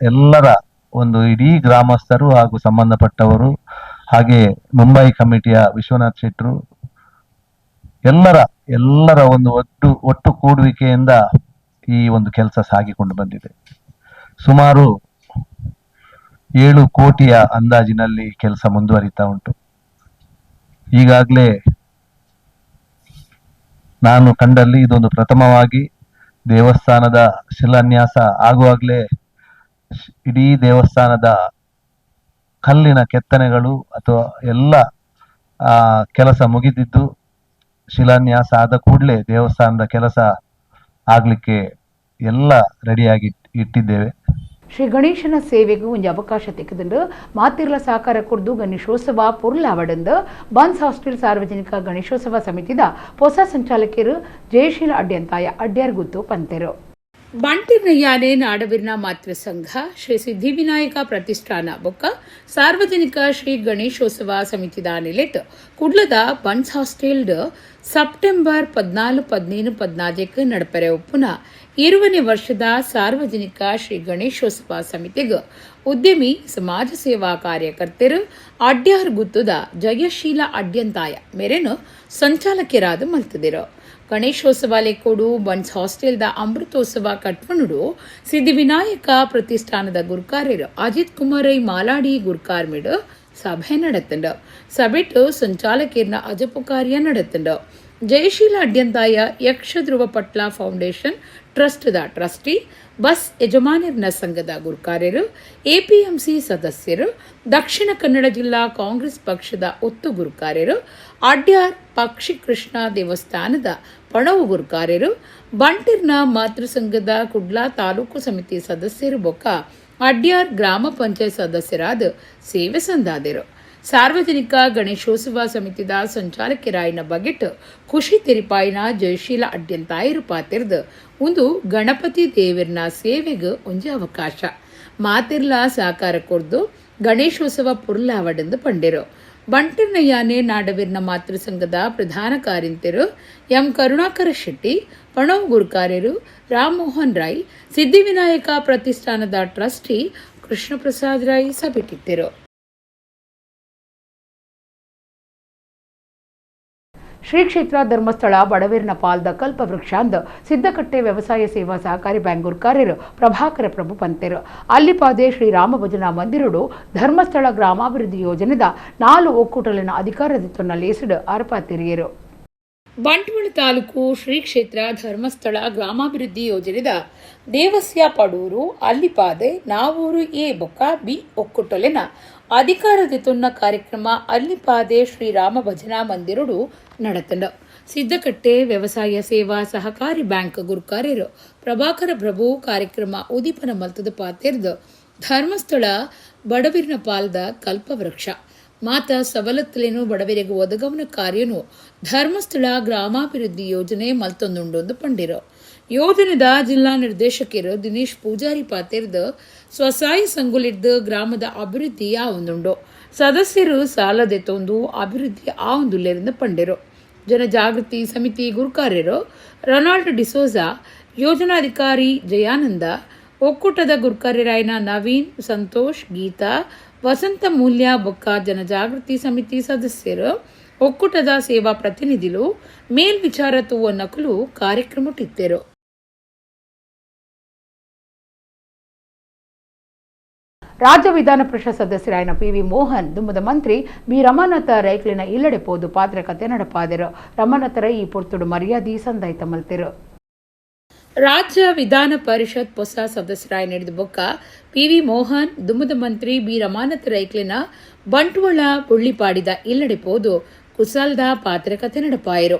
ಎಲ್ಲರ ಒಂದು ಇಡೀ ಗ್ರಾಮಸ್ಥರು ಹಾಗೂ ಸಂಬಂಧಪಟ್ಟವರು, ಹಾಗೆ ಮುಂಬೈ ಕಮಿಟಿಯ ವಿಶ್ವನಾಥ್ ಶೆಟ್ಟರು, ಎಲ್ಲರ ಒಂದು ಒಟ್ಟು ಕೂಡುವಿಕೆಯಿಂದ ಈ ಒಂದು ಕೆಲಸ ಸಾಗಿಕೊಂಡು ಬಂದಿದೆ. ಸುಮಾರು 7 ಕೋಟಿಯ ಅಂದಾಜಿನಲ್ಲಿ ಕೆಲಸ ಮುಂದುವರಿತಾ ಉಂಟು. ಈಗಾಗಲೇ ನಾನು ಕಂಡಲ್ಲಿ ಇದೊಂದು ಪ್ರಥಮವಾಗಿ ದೇವಸ್ಥಾನದ ಶಿಲಾನ್ಯಾಸ ಆಗುವಾಗಲೇ ಇಡೀ ದೇವಸ್ಥಾನದ ಕಲ್ಲಿನ ಕೆತ್ತನೆಗಳು ಅಥವಾ ಎಲ್ಲ ಕೆಲಸ ಮುಗಿದಿದ್ದು, ಶಿಲಾನ್ಯಾಸ ಆದ ಕೂಡಲೇ ದೇವಸ್ಥಾನದ ಕೆಲಸ ಆಗಲಿಕ್ಕೆ ಎಲ್ಲ ರೆಡಿಯಾಗಿ ಇಟ್ಟಿದ್ದೇವೆ. ಶ್ರೀ ಗಣೇಶನ ಸೇವೆಗೂ ಒಂದು ಅವಕಾಶ ತೆಗೆದು ಮಾತಿರ್ಲ ಸಹಕಾರ ಕೊಡ್ದು ಗಣೇಶೋತ್ಸವ ಪೊರ್ಲಾವಡಂದು ಬನ್ಸ್ ಹಾಸ್ಟೆಲ್ ಸಾರ್ವಜನಿಕ ಗಣೇಶೋತ್ಸವ ಸಮಿತಿದ ಹೊಸ ಸಂಚಾಲಕರು ಜಯಶೀಲ ಅಡ್ಯಂತಾಯ ಅಡ್ಯಾರ್ ಗುತ್ತು ಪಂತೆರು. ಬಂಟಿರ್ನಯ್ಯಾನೆ ನಾಡವಿರ್ನ ಮಾತೃ ಸಂಘ ಶ್ರೀ ಸಿದ್ಧಿವಿನಾಯಕ ಪ್ರತಿಷ್ಠಾನ ಬೊಕ್ಕ ಸಾರ್ವಜನಿಕ ಶ್ರೀ ಗಣೇಶೋತ್ಸವ ಸಮಿತಿದ ನಿಲೆಟ್ ಕುಡ್ಲದ buns hostel September 14, 15, 14 ನಡಪರೆ ಒಪ್ಪುನ 20ನೇ ವರ್ಷದ ಸಾರ್ವಜನಿಕ ಶ್ರೀ ಗಣೇಶೋತ್ಸವ ಸಮಿತಿಗೆ ಉದ್ಯಮಿ ಸಮಾಜ ಸೇವಾ ಕಾರ್ಯಕರ್ತರು ಅಡ್ಯಾರ್ ಗುತ್ತದ ಜಯಶೀಲ ಅಡ್ಯಂತಾಯ ಮೇರೇನು ಸಂಚಾಲಕರಾದ ಮಲ್ತದಿರು. ಗಣೇಶೋತ್ಸವ ಲೆಕ್ಕೋಡು ಬನ್ಸ್ ಹಾಸ್ಟೆಲ್ದ ಅಮೃತೋತ್ಸವ ಕಟ್ವನುಡು ಸಿದ್ಧಿವಿನಾಯಕ ಪ್ರತಿಷ್ಠಾನದ ಗುರ್ಕಾರ್ಯರು ಅಜಿತ್ ಕುಮಾರೈ ಮಾಲಾಡಿ ಗುರ್ಕಾರ್ಮಿಡು ಸಭೆ ನಡೆತಂಡು. ಸಭೆಟು ಸಂಚಾಲಕಿಯರ್ನ ಅಜಪು ಕಾರ್ಯ ನಡೆತಂಡು. ಜಯಶೀಲ ಅಡ್ಯಂತಾಯ ಯಕ್ಷಧ್ರುವ ಪಟ್ಲ ಫೌಂಡೇಶನ್ ಟ್ರಸ್ಟ್ದ ಟ್ರಸ್ಟಿ, ಬಸ್ ಯಜಮಾನರ್ನ ಸಂಘದ ಗುರ್ಕಾರ್ಯರು, ಎಪಿಎಂಸಿ ಸದಸ್ಯರು, ದಕ್ಷಿಣ ಕನ್ನಡ ಜಿಲ್ಲಾ ಕಾಂಗ್ರೆಸ್ ಪಕ್ಷದ ಒತ್ತು ಗುರುಕಾರ್ಯರು, ಅಡ್ಯಾರ್ ಪಕ್ಷಿಕೃಷ್ಣ ದೇವಸ್ಥಾನದ ಪಣವು ಗುರುಕಾರ್ಯರು, ಬಂಟಿರ್ನ ಮಾತೃ ಸಂಘದ ಕುಡ್ಲಾ ತಾಲೂಕು ಸಮಿತಿ ಸದಸ್ಯರು ಬೊಕ್ಕ ಅಡ್ಯಾರ್ ಗ್ರಾಮ ಪಂಚಾಯತ್ ಸದಸ್ಯರಾದ ಸೇವೆ ಸಂದಾದರು. ಸಾರ್ವಜನಿಕ ಗಣೇಶೋತ್ಸವ ಸಮಿತಿದ ಸಂಚಾಲಕರಾಯಿನ ಬಗೆಟ್ ಖುಷಿ ತೆರಿಪಾಯಿನ ಜಯಶೀಲ ಅಡ್ಯಂತಾಯರು ಪಾತಿರ್ದು ಒಂದು ಗಣಪತಿ ದೇವರ್ನ ಸೇವೆಗೆ ಒಂಜಿ ಅವಕಾಶ ಮಾತಿರ್ಲ ಸಹಕಾರ ಕೊರ್ದು ಗಣೇಶೋತ್ಸವ ಪುರ್ಲಾವಡೆಂದು ಪಂಡಿರು. ಬಂಟಿರ್ನಯ್ಯಾನೆ ನಾಡವೀರ್ನ ಮಾತೃ ಸಂಘದ ಪ್ರಧಾನ ಕಾರ್ಯಂತರು ಎಂ ಕರುಣಾಕರ ಶೆಟ್ಟಿ, ಪಣವ್ ಗುರುಕಾರ್ಯರು ರಾಮಮೋಹನ್ ರೈ, ಸಿದ್ಧಿವಿನಾಯಕ ಪ್ರತಿಷ್ಠಾನದ ಟ್ರಸ್ಟಿ ಕೃಷ್ಣಪ್ರಸಾದ್ ರೈ ಸಭೆಟಿದ್ದರು. ಶ್ರೀ ಕ್ಷೇತ್ರ ಧರ್ಮಸ್ಥಳ ಬಡವೀರ್ನ ಪಾಲ್ದ ಕಲ್ಪವೃಕ್ಷಾಂದ ಸಿದ್ದಕಟ್ಟೆ ವ್ಯವಸಾಯ ಸೇವಾ ಸಹಕಾರಿ ಬ್ಯಾಂಕ್ ಗುರ್ಕಾರ್ಯರು ಪ್ರಭಾಕರ ಪ್ರಭು ಪಂತೆರು. ಅಲ್ಲಿಪಾದೆ ಶ್ರೀರಾಮ ಭಜನಾ ಮಂದಿರಡು ಧರ್ಮಸ್ಥಳ ಗ್ರಾಮಾಭಿವೃದ್ಧಿ ಯೋಜನೆದ 4 ಒಕ್ಕೂಟಲಿನ ಅಧಿಕಾರದಿತ್ತೊನ್ನ ಲೇಸಿಡು ಅರ್ಪಾತಿರಿಯರು. ಬಂಟ್ವಾಳ ತಾಲೂಕು ಶ್ರೀ ಕ್ಷೇತ್ರ ಧರ್ಮಸ್ಥಳ ಗ್ರಾಮಾಭಿವೃದ್ಧಿ ಯೋಜನೆದ ದೇವಸ್ಯ ಪಡೂರು ಅಲ್ಲಿಪಾದೆ ನಾವೂರು ಎ ಬೊಕ್ಕ ಬಿ ಒಕ್ಕೂಟಲಿನ ಅಧಿಕಾರದಿತೊನ್ನ ಕಾರ್ಯಕ್ರಮ ಅಲ್ಲಿಪಾದೆ ಶ್ರೀರಾಮ ಭಜನಾ ಮಂದಿರಡು ನಡೆತಂಡ. ಸಿದ್ದಕಟ್ಟೆ ವ್ಯವಸಾಯ ಸೇವಾ ಸಹಕಾರಿ ಬ್ಯಾಂಕ್ ಗುರುಕಾರ್ಯರು ಪ್ರಭಾಕರ ಪ್ರಭು ಕಾರ್ಯಕ್ರಮ ಉದೀಪನ ಮಲ್ತದ ಪಾತೆರ್ದು ಧರ್ಮಸ್ಥಳ ಬಡವಿರ್ನ ಪಾಲ್ದ ಕಲ್ಪವೃಕ್ಷ ಮಾತ ಸವಲತ್ತುಲೇನು ಬಡವರಿಗೆ ಒದಗವನ ಕಾರ್ಯನು ಧರ್ಮಸ್ಥಳ ಗ್ರಾಮಾಭಿವೃದ್ಧಿ ಯೋಜನೆ ಮಲ್ತೊಂದುಂಡೊಂದು ಪಂಡಿರು. ಯೋಜನೆದ ಜಿಲ್ಲಾ ನಿರ್ದೇಶಕರು ದಿನೇಶ್ ಪೂಜಾರಿ ಪಾತೆರ್ದು ಸ್ವಸಹಾಯ ಸಂಘುಲಿಡ್ದು ಗ್ರಾಮದ ಅಭಿವೃದ್ಧಿ ಆವೊಂದುಂಡು, ಸದಸ್ಯರು ಸಾಲದೆತ್ತೊಂದು ಅಭಿವೃದ್ಧಿ ಆವೊಂದುಲ್ಲೆರಿಂದ ಪಂಡಿರು. ಜನಜಾಗೃತಿ ಸಮಿತಿ ಗುರುಕಾರ್ಯರು ರೊನಾಲ್ಡ್ ಡಿಸೋಜಾ, ಯೋಜನಾಧಿಕಾರಿ ಜಯಾನಂದ, ಒಕ್ಕೂಟದ ಗುರುಕಾರ್ಯರಾಯನ ನವೀನ್, ಸಂತೋಷ್, ಗೀತಾ, ವಸಂತ ಮೂಲ್ಯ ಬೊಕ್ಕ ಜನಜಾಗೃತಿ ಸಮಿತಿ ಸದಸ್ಯರು, ಒಕ್ಕೂಟದ ಸೇವಾ ಪ್ರತಿನಿಧಿಲು ಮೇಲ್ವಿಚಾರ ತೂವ ನಕಲು ಕಾರ್ಯಕ್ರಮಟ್ಟಿದ್ದರು. ರಾಜ್ಯ ವಿಧಾನ ಪರಿಷತ್ ಸದಸ್ಯರಾಯನ ಪಿ ವಿ ಮೋಹನ್ ದುಮ್ಮದ ಮಂತ್ರಿ ಬಿ ರಮಾನಾಥ ರೈಕ್ಲಿನ ಇಲ್ಲಡೆ ಪೋದು ಪಾತ್ರಕತೆ ನಡಪಾದರು. ರಮಾನಾಥ ರೈ ಈ ಪೊರ್ತುಡು ಮರ್ಯಾದೆ ಸಂದಾಯ್ತ ಮಲ್ತೆರು. ರಾಜ್ಯ ವಿಧಾನ ಪರಿಷತ್ ಹೊಸ ಸದಸ್ಯರಾಯ ನಡೆದ ಬೊಕ್ಕ ಪಿ ವಿ ಮೋಹನ್ ದುಮ್ಮದ ಮಂತ್ರಿ ಬಿ ರಮಾನಾಥ ರೈಕ್ಲಿನ ಬಂಟ್ವಾಳ ಬುಳ್ಳಿಪಾಡಿದ ಇಲ್ಲಡೆ ಪೋದು ಕುಸಲ್ದ ಪಾತ್ರಕತೆ ನಡಪಾಯರು.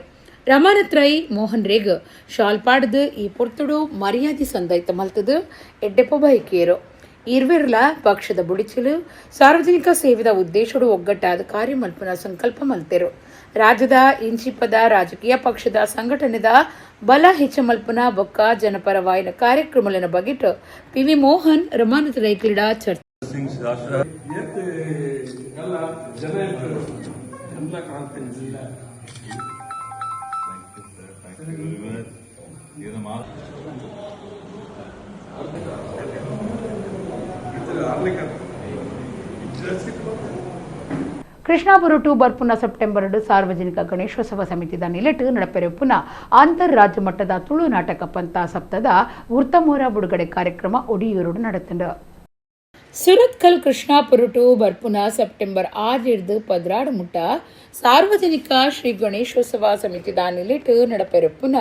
ರಮಾನಾಥ್ ರೈ ಮೋಹನ್ ರೇಗ್ ಶಾಲ್ ಪಾಡ್ದು ಈ ಪೊರ್ತುಡು ಮರ್ಯಾದೆ ಸಂದೈತ ಮಲ್ತದು ಎಡ್ಡೆಪು ಬಯಕಿಯರು. ಇರ್ವಿರ್ಲ ಪಕ್ಷದ ಬುಡಿಚಲು ಸಾರ್ವಜನಿಕ ಸೇವೆದ ಉದ್ದೇಶಡು ಒಗ್ಗಟ್ಟಾದ ಕಾರ್ಯಮಲ್ಪನ ಸಂಕಲ್ಪ ಮಲ್ತೆರು. ರಾಜ್ಯದ ಇಂಚಿಪದ ರಾಜಕೀಯ ಪಕ್ಷದ ಸಂಘಟನೆದ ಬಲ ಹೆಚ್ಚ ಮಲ್ಪನ ಬೊಕ್ಕ ಜನಪರವಾಯಿನ ಕಾರ್ಯಕ್ರಮಲನ ಬಗೆಟ್ ಪಿವಿ ಮೋಹನ್ ರಮಾನಾಥ್ ರೈಕ್ಲಿಡ ಚರ್ಚೆ. ಕೃಷ್ಣಾಪುರ ಟು ಬರ್ಪುನ ಸೆಪ್ಟೆಂಬರ್ ಸಾರ್ವಜನಿಕ ಗಣೇಶೋತ್ಸವ ಸಮಿತಿದ ನಿಲೆಟ್ ನಡಪೆರೆಪುನ ಅಂತಾರಾಜ್ಯ ಮಟ್ಟದ ತುಳು ನಾಟಕ ಪಂಥ ಸಪ್ತದ ವೃತ್ತಮೋರ ಬಿಡುಗಡೆ ಕಾರ್ಯಕ್ರಮ ಒಡಿಯೂರುಡು ನಡೆತಂಡು. ಸುರತ್ಕಲ್ ಕೃಷ್ಣಾಪುರ ಟು ಬರ್ಪುನ ಸೆಪ್ಟೆಂಬರ್ 6 12 ಮುಟ್ಟ ಸಾರ್ವಜನಿಕ ಶ್ರೀ ಗಣೇಶೋತ್ಸವ ಸಮಿತಿದ ನಿಲೆಟ್ ನಡಪೆರೆಪುನ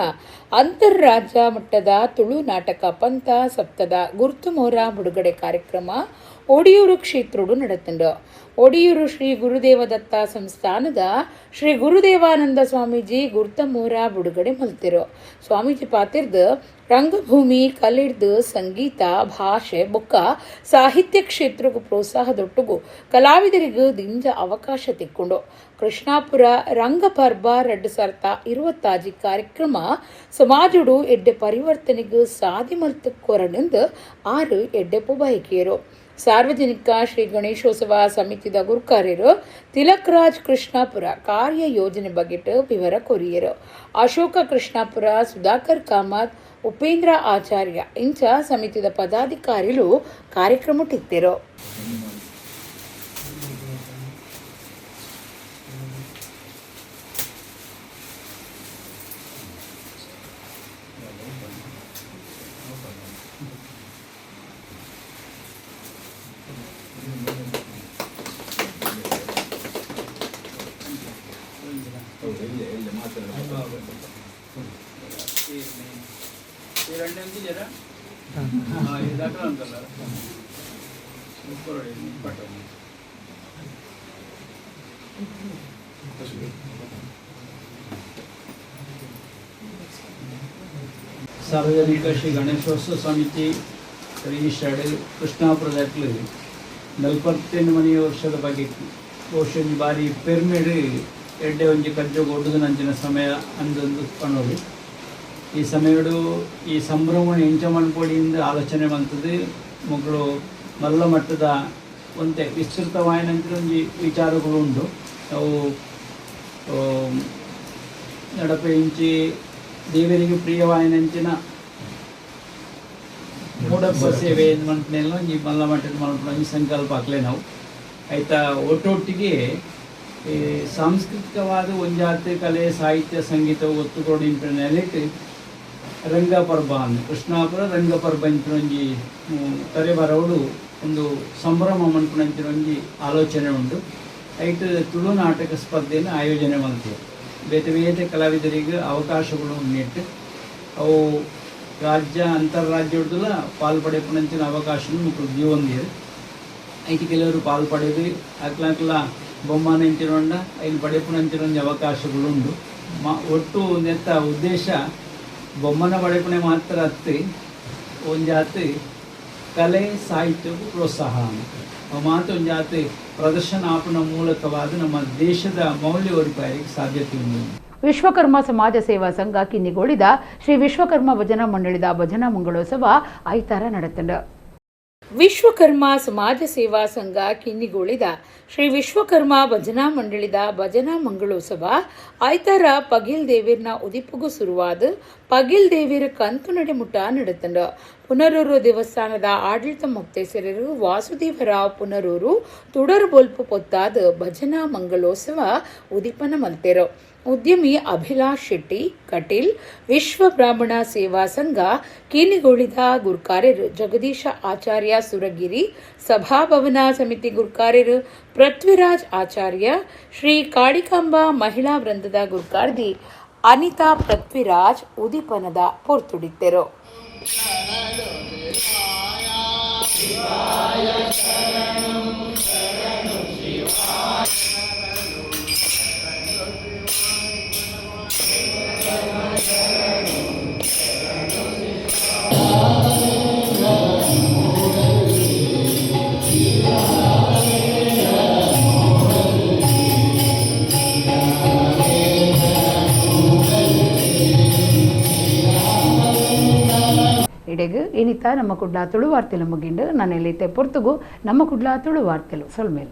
ಅಂತಾರಾಜ್ಯ ಮಟ್ಟದ ತುಳು ನಾಟಕ ಪಂಥ ಸಪ್ತದ ಗುರ್ತುಮೋರ ಬಿಡುಗಡೆ ಕಾರ್ಯಕ್ರಮ ಒಡಿಯೂರು ಕ್ಷೇತ್ರಡು ನಡೆತಂಡು. ಒಡಿಯೂರು ಶ್ರೀ ಗುರುದೇವ ದತ್ತ ಸಂಸ್ಥಾನದ ಶ್ರೀ ಗುರುದೇವಾನಂದ ಸ್ವಾಮೀಜಿ ಗುರ್ತಮೋರ ಬಿಡುಗಡೆ ಮಲ್ತಿರು. ಸ್ವಾಮೀಜಿ ಪಾತಿರ್ದು ರಂಗಭೂಮಿ ಕಲಿಡ್ದು ಸಂಗೀತ ಭಾಷೆ ಬೊಕ್ಕ ಸಾಹಿತ್ಯ ಕ್ಷೇತ್ರಗೂ ಪ್ರೋತ್ಸಾಹದೊಟ್ಟುಗು ಕಲಾವಿದರಿಗೂ ದಿಂಜ ಅವಕಾಶ ತಿಕ್ಕೊಂಡು ಕೃಷ್ಣಾಪುರ ರಂಗಪರ್ಬ 2026 ಕಾರ್ಯಕ್ರಮ ಸಮಾಜಡು ಎಡ್ಡೆ ಪರಿವರ್ತನೆಗೂ ಸಾದಿ ಮಲ್ತು ಕೊರನೆಂದು 6 ಎಡ್ಡೆಪು ಬಯಕಿಯರು. ಸಾರ್ವಜನಿಕ ಶ್ರೀ ಗಣೇಶೋತ್ಸವ ಸಮಿತಿದ ಗುರುಕಾರ್ಯರು ತಿಲಕ್ ರಾಜ್ ಕೃಷ್ಣಾಪುರ ಕಾರ್ಯ ಯೋಜನೆ ಬಗೆಟ್ ವಿವರ ಕೊರಿಯರು. ಅಶೋಕ ಕೃಷ್ಣಾಪುರ, ಸುಧಾಕರ್ ಕಾಮತ್, ಉಪೇಂದ್ರ ಆಚಾರ್ಯ ಇಂಚ ಸಮಿತಿದ ಪದಾಧಿಕಾರಿಗಳು ಕಾರ್ಯಕ್ರಮ ಟಿತ್ತಿರು. ಸಾರ್ವಜನಿಕ ಶ್ರೀ ಗಣೇಶೋತ್ಸವ ಸಮಿತಿ ರಿಜಿಸ್ಟರ್ಡ್ ಕೃಷ್ಣಾಪುರದಾಕ್ಲು 48 ಮನೆಯ ವರ್ಷದ ಬಗ್ಗೆ ಬಹುಶಃ ಬಾರಿ ಪೆರ್ಮೆಡ್ ಎಡ್ಡೆ ಒಂಜಿ ಕಜ್ಜೊ ಒಡ್ಡುದ ಸಮಯ ಅಂದೊಂದು ಪಣೋಲಿ. ಈ ಸಮಯಡು ಈ ಸಂಭ್ರಮ ಎಂಚ ಮನ್ಪೊಡಿಯಿಂದ ಆಲೋಚನೆ ಬಂತದ್ದು ಮಕ್ಕಳು ಮಲ್ಲ ಮಟ್ಟದ ಒಂತೆ ವಿಸ್ತೃತವಾಯಿನಂತರ ಒಂಜಿ ವಿಚಾರಗಳು ಉಂಟು. ಅವು ನಡಪೆ ಇಂಚಿ ದೇವರಿಗೆ ಪ್ರಿಯವಾಯಿನಂಚಿನ ಮೂಡಪ್ಪ ಸೇವೆ ಮನ್ಪನೆಲ್ಲ ಒಂಜಿ ಮಲ್ಲ ಮಟ್ಟದ ಮಲ್ಪುನ ಒಂಜಿ ಸಂಕಲ್ಪ ಹಾಕ್ಲೆ ನಾವು ಆಯ್ತಾ. ಒಟ್ಟೊಟ್ಟಿಗೆ ಈ ಸಾಂಸ್ಕೃತಿಕವಾದ ಒಂಜಾತಿ ಕಲೆ ಸಾಹಿತ್ಯ ಸಂಗೀತ ಒತ್ತು ಕೊಡಿ ನೆಲೆಟ್ ರಂಗಪರ್ಬ ಅಂದ್ ಕೃಷ್ಣಾಪುರ ರಂಗಪರ್ಬ ಇಂಚಿನ ಒಂಜಿ ತರೆ ಬರವಡು ಒಂದು ಸಂಭ್ರಮ ಮನ್ಪುನಂಚಿನ ಒಂಜಿ ಆಲೋಚನೆ ಉಂಟು. ಐಟ್ ತುಳು ನಾಟಕ ಸ್ಪರ್ಧೆಯನ್ನು ಆಯೋಜನೆ ಮಲ್ತೇವೆ. ಬೇತೆ ಬೇತೆ ಕಲಾವಿದರಿಗೆ ಅವಕಾಶಗಳು ನೆಟ್ಟು ಅವು ರಾಜ್ಯ ಅಂತಾರಾಜ್ಯದಲ್ಲ ಪಾಲು ಪಡೆಪುನಂಚಿನ ಅವಕಾಶನ ಮುಕ್ಳು ಜೀವಂದಿರು. ಐಟ್ ಕೆಲವರು ಪಾಲು ಪಡೆದು ಅಕ್ಲಕ್ಲ ಬೊಮ್ಮನ ಇಂಚಿನೊಂಡ ಐನು ಪಡೆಪುನಂಚಿನ ಒಂಜಿ ಅವಕಾಶಗಳು ಉಂಟು. ಒಟ್ಟು ನೆತ್ತ ಉದ್ದೇಶ ಬೊಮ್ಮನ ಪಡೆಪುಣೆ ಮಾತ್ರ ಅತ್ತಿ ಒಂಜಾತಿ ಕಲೆ ಸಾಹಿತ್ಯಕ್ಕೂ ಪ್ರೋತ್ಸಾಹ ಅಂತ ಮಾತು ಒಂಜಾತಿ ಪ್ರದರ್ಶನ ಆಪಣ ಮೂಲಕವಾದ ನಮ್ಮ ದೇಶದ ಮೌಲ್ಯ ಒರಿಪಾಯಕ್ಕೆ ಸಾಧ್ಯತೆ ಉಂಟು. ವಿಶ್ವಕರ್ಮ ಸಮಾಜ ಸೇವಾ ಸಂಘ ಕಿನ್ನಿಗೋಳಿದ ಶ್ರೀ ವಿಶ್ವಕರ್ಮ ಭಜನಾ ಮಂಡಳಿದ ಭಜನಾ ಮಂಗಳೋತ್ಸವ ಐತಾರ ನಡೆತಂಡು. ವಿಶ್ವಕರ್ಮ ಸಮಾಜ ಸೇವಾ ಸಂಘ ಕಿನ್ನಿಗೋಳಿದ ಶ್ರೀ ವಿಶ್ವಕರ್ಮ ಭಜನಾ ಮಂಡಳಿದ ಭಜನಾ ಮಂಗಳೋತ್ಸವ ಐತಾರ ಪಗಿಲ್ ದೇವಿರ್ನ ಉದಿಪುಗು ಸುರುವಾದ ಪಗಿಲ್ ದೇವಿರ ಕಂತು ನಡೆಮುಟ್ಟ ನಡೆತಂಡು. ಪುನರೂರು ದೇವಸ್ಥಾನದ ಆಡಳಿತ ಮೊಕ್ತೇಸರರು ವಾಸುದೇವರಾವ್ ಪುನರೂರು ತುಡರು ಬೊಲ್ಪು ಪೊತ್ತಾದ ಭಜನಾ ಮಂಗಳೋತ್ಸವ ಉದಿಪನ ಮಲ್ತೆರು. ಉದ್ಯಮಿ ಅಭಿಲಾಷ್ ಶೆಟ್ಟಿ ಕಟೀಲ್, ವಿಶ್ವ ಬ್ರಾಹ್ಮಣ ಸೇವಾ ಸಂಘ ಕೀನಿಗೋಳಿದ ಗುರ್ಕಾರ್ಯರು ಜಗದೀಶ ಆಚಾರ್ಯ ಸುರಗಿರಿ, ಸಭಾಭವನ ಸಮಿತಿ ಗುರ್ಕಾರ್ಯರು ಪೃಥ್ವಿರಾಜ್ ಆಚಾರ್ಯ, ಶ್ರೀ ಕಾಳಿಕಾಂಬ ಮಹಿಳಾ ವೃಂದದ ಗುರ್ಕಾರ್ದಿ ಅನಿತಾ ಪೃಥ್ವಿರಾಜ್ ಉದಿಪನದ ಪೊರ್ತುಡಿತ್ತೆರು. ಇಡೆಗ್ ಇನಿತ ನಮ್ಮ ಕುಡ್ಲ ತುಳು ವಾರ್ತೆಲು ಮುಗಿಂಡು. ನನ್ನೆಲ್ಲೈತೆ ಪೊರ್ತುಗು ನಮ್ಮ ಕುಡ್ಲ ತುಳು ವಾರ್ತೆಲು ಸೊಲ್ಮೇಲ್.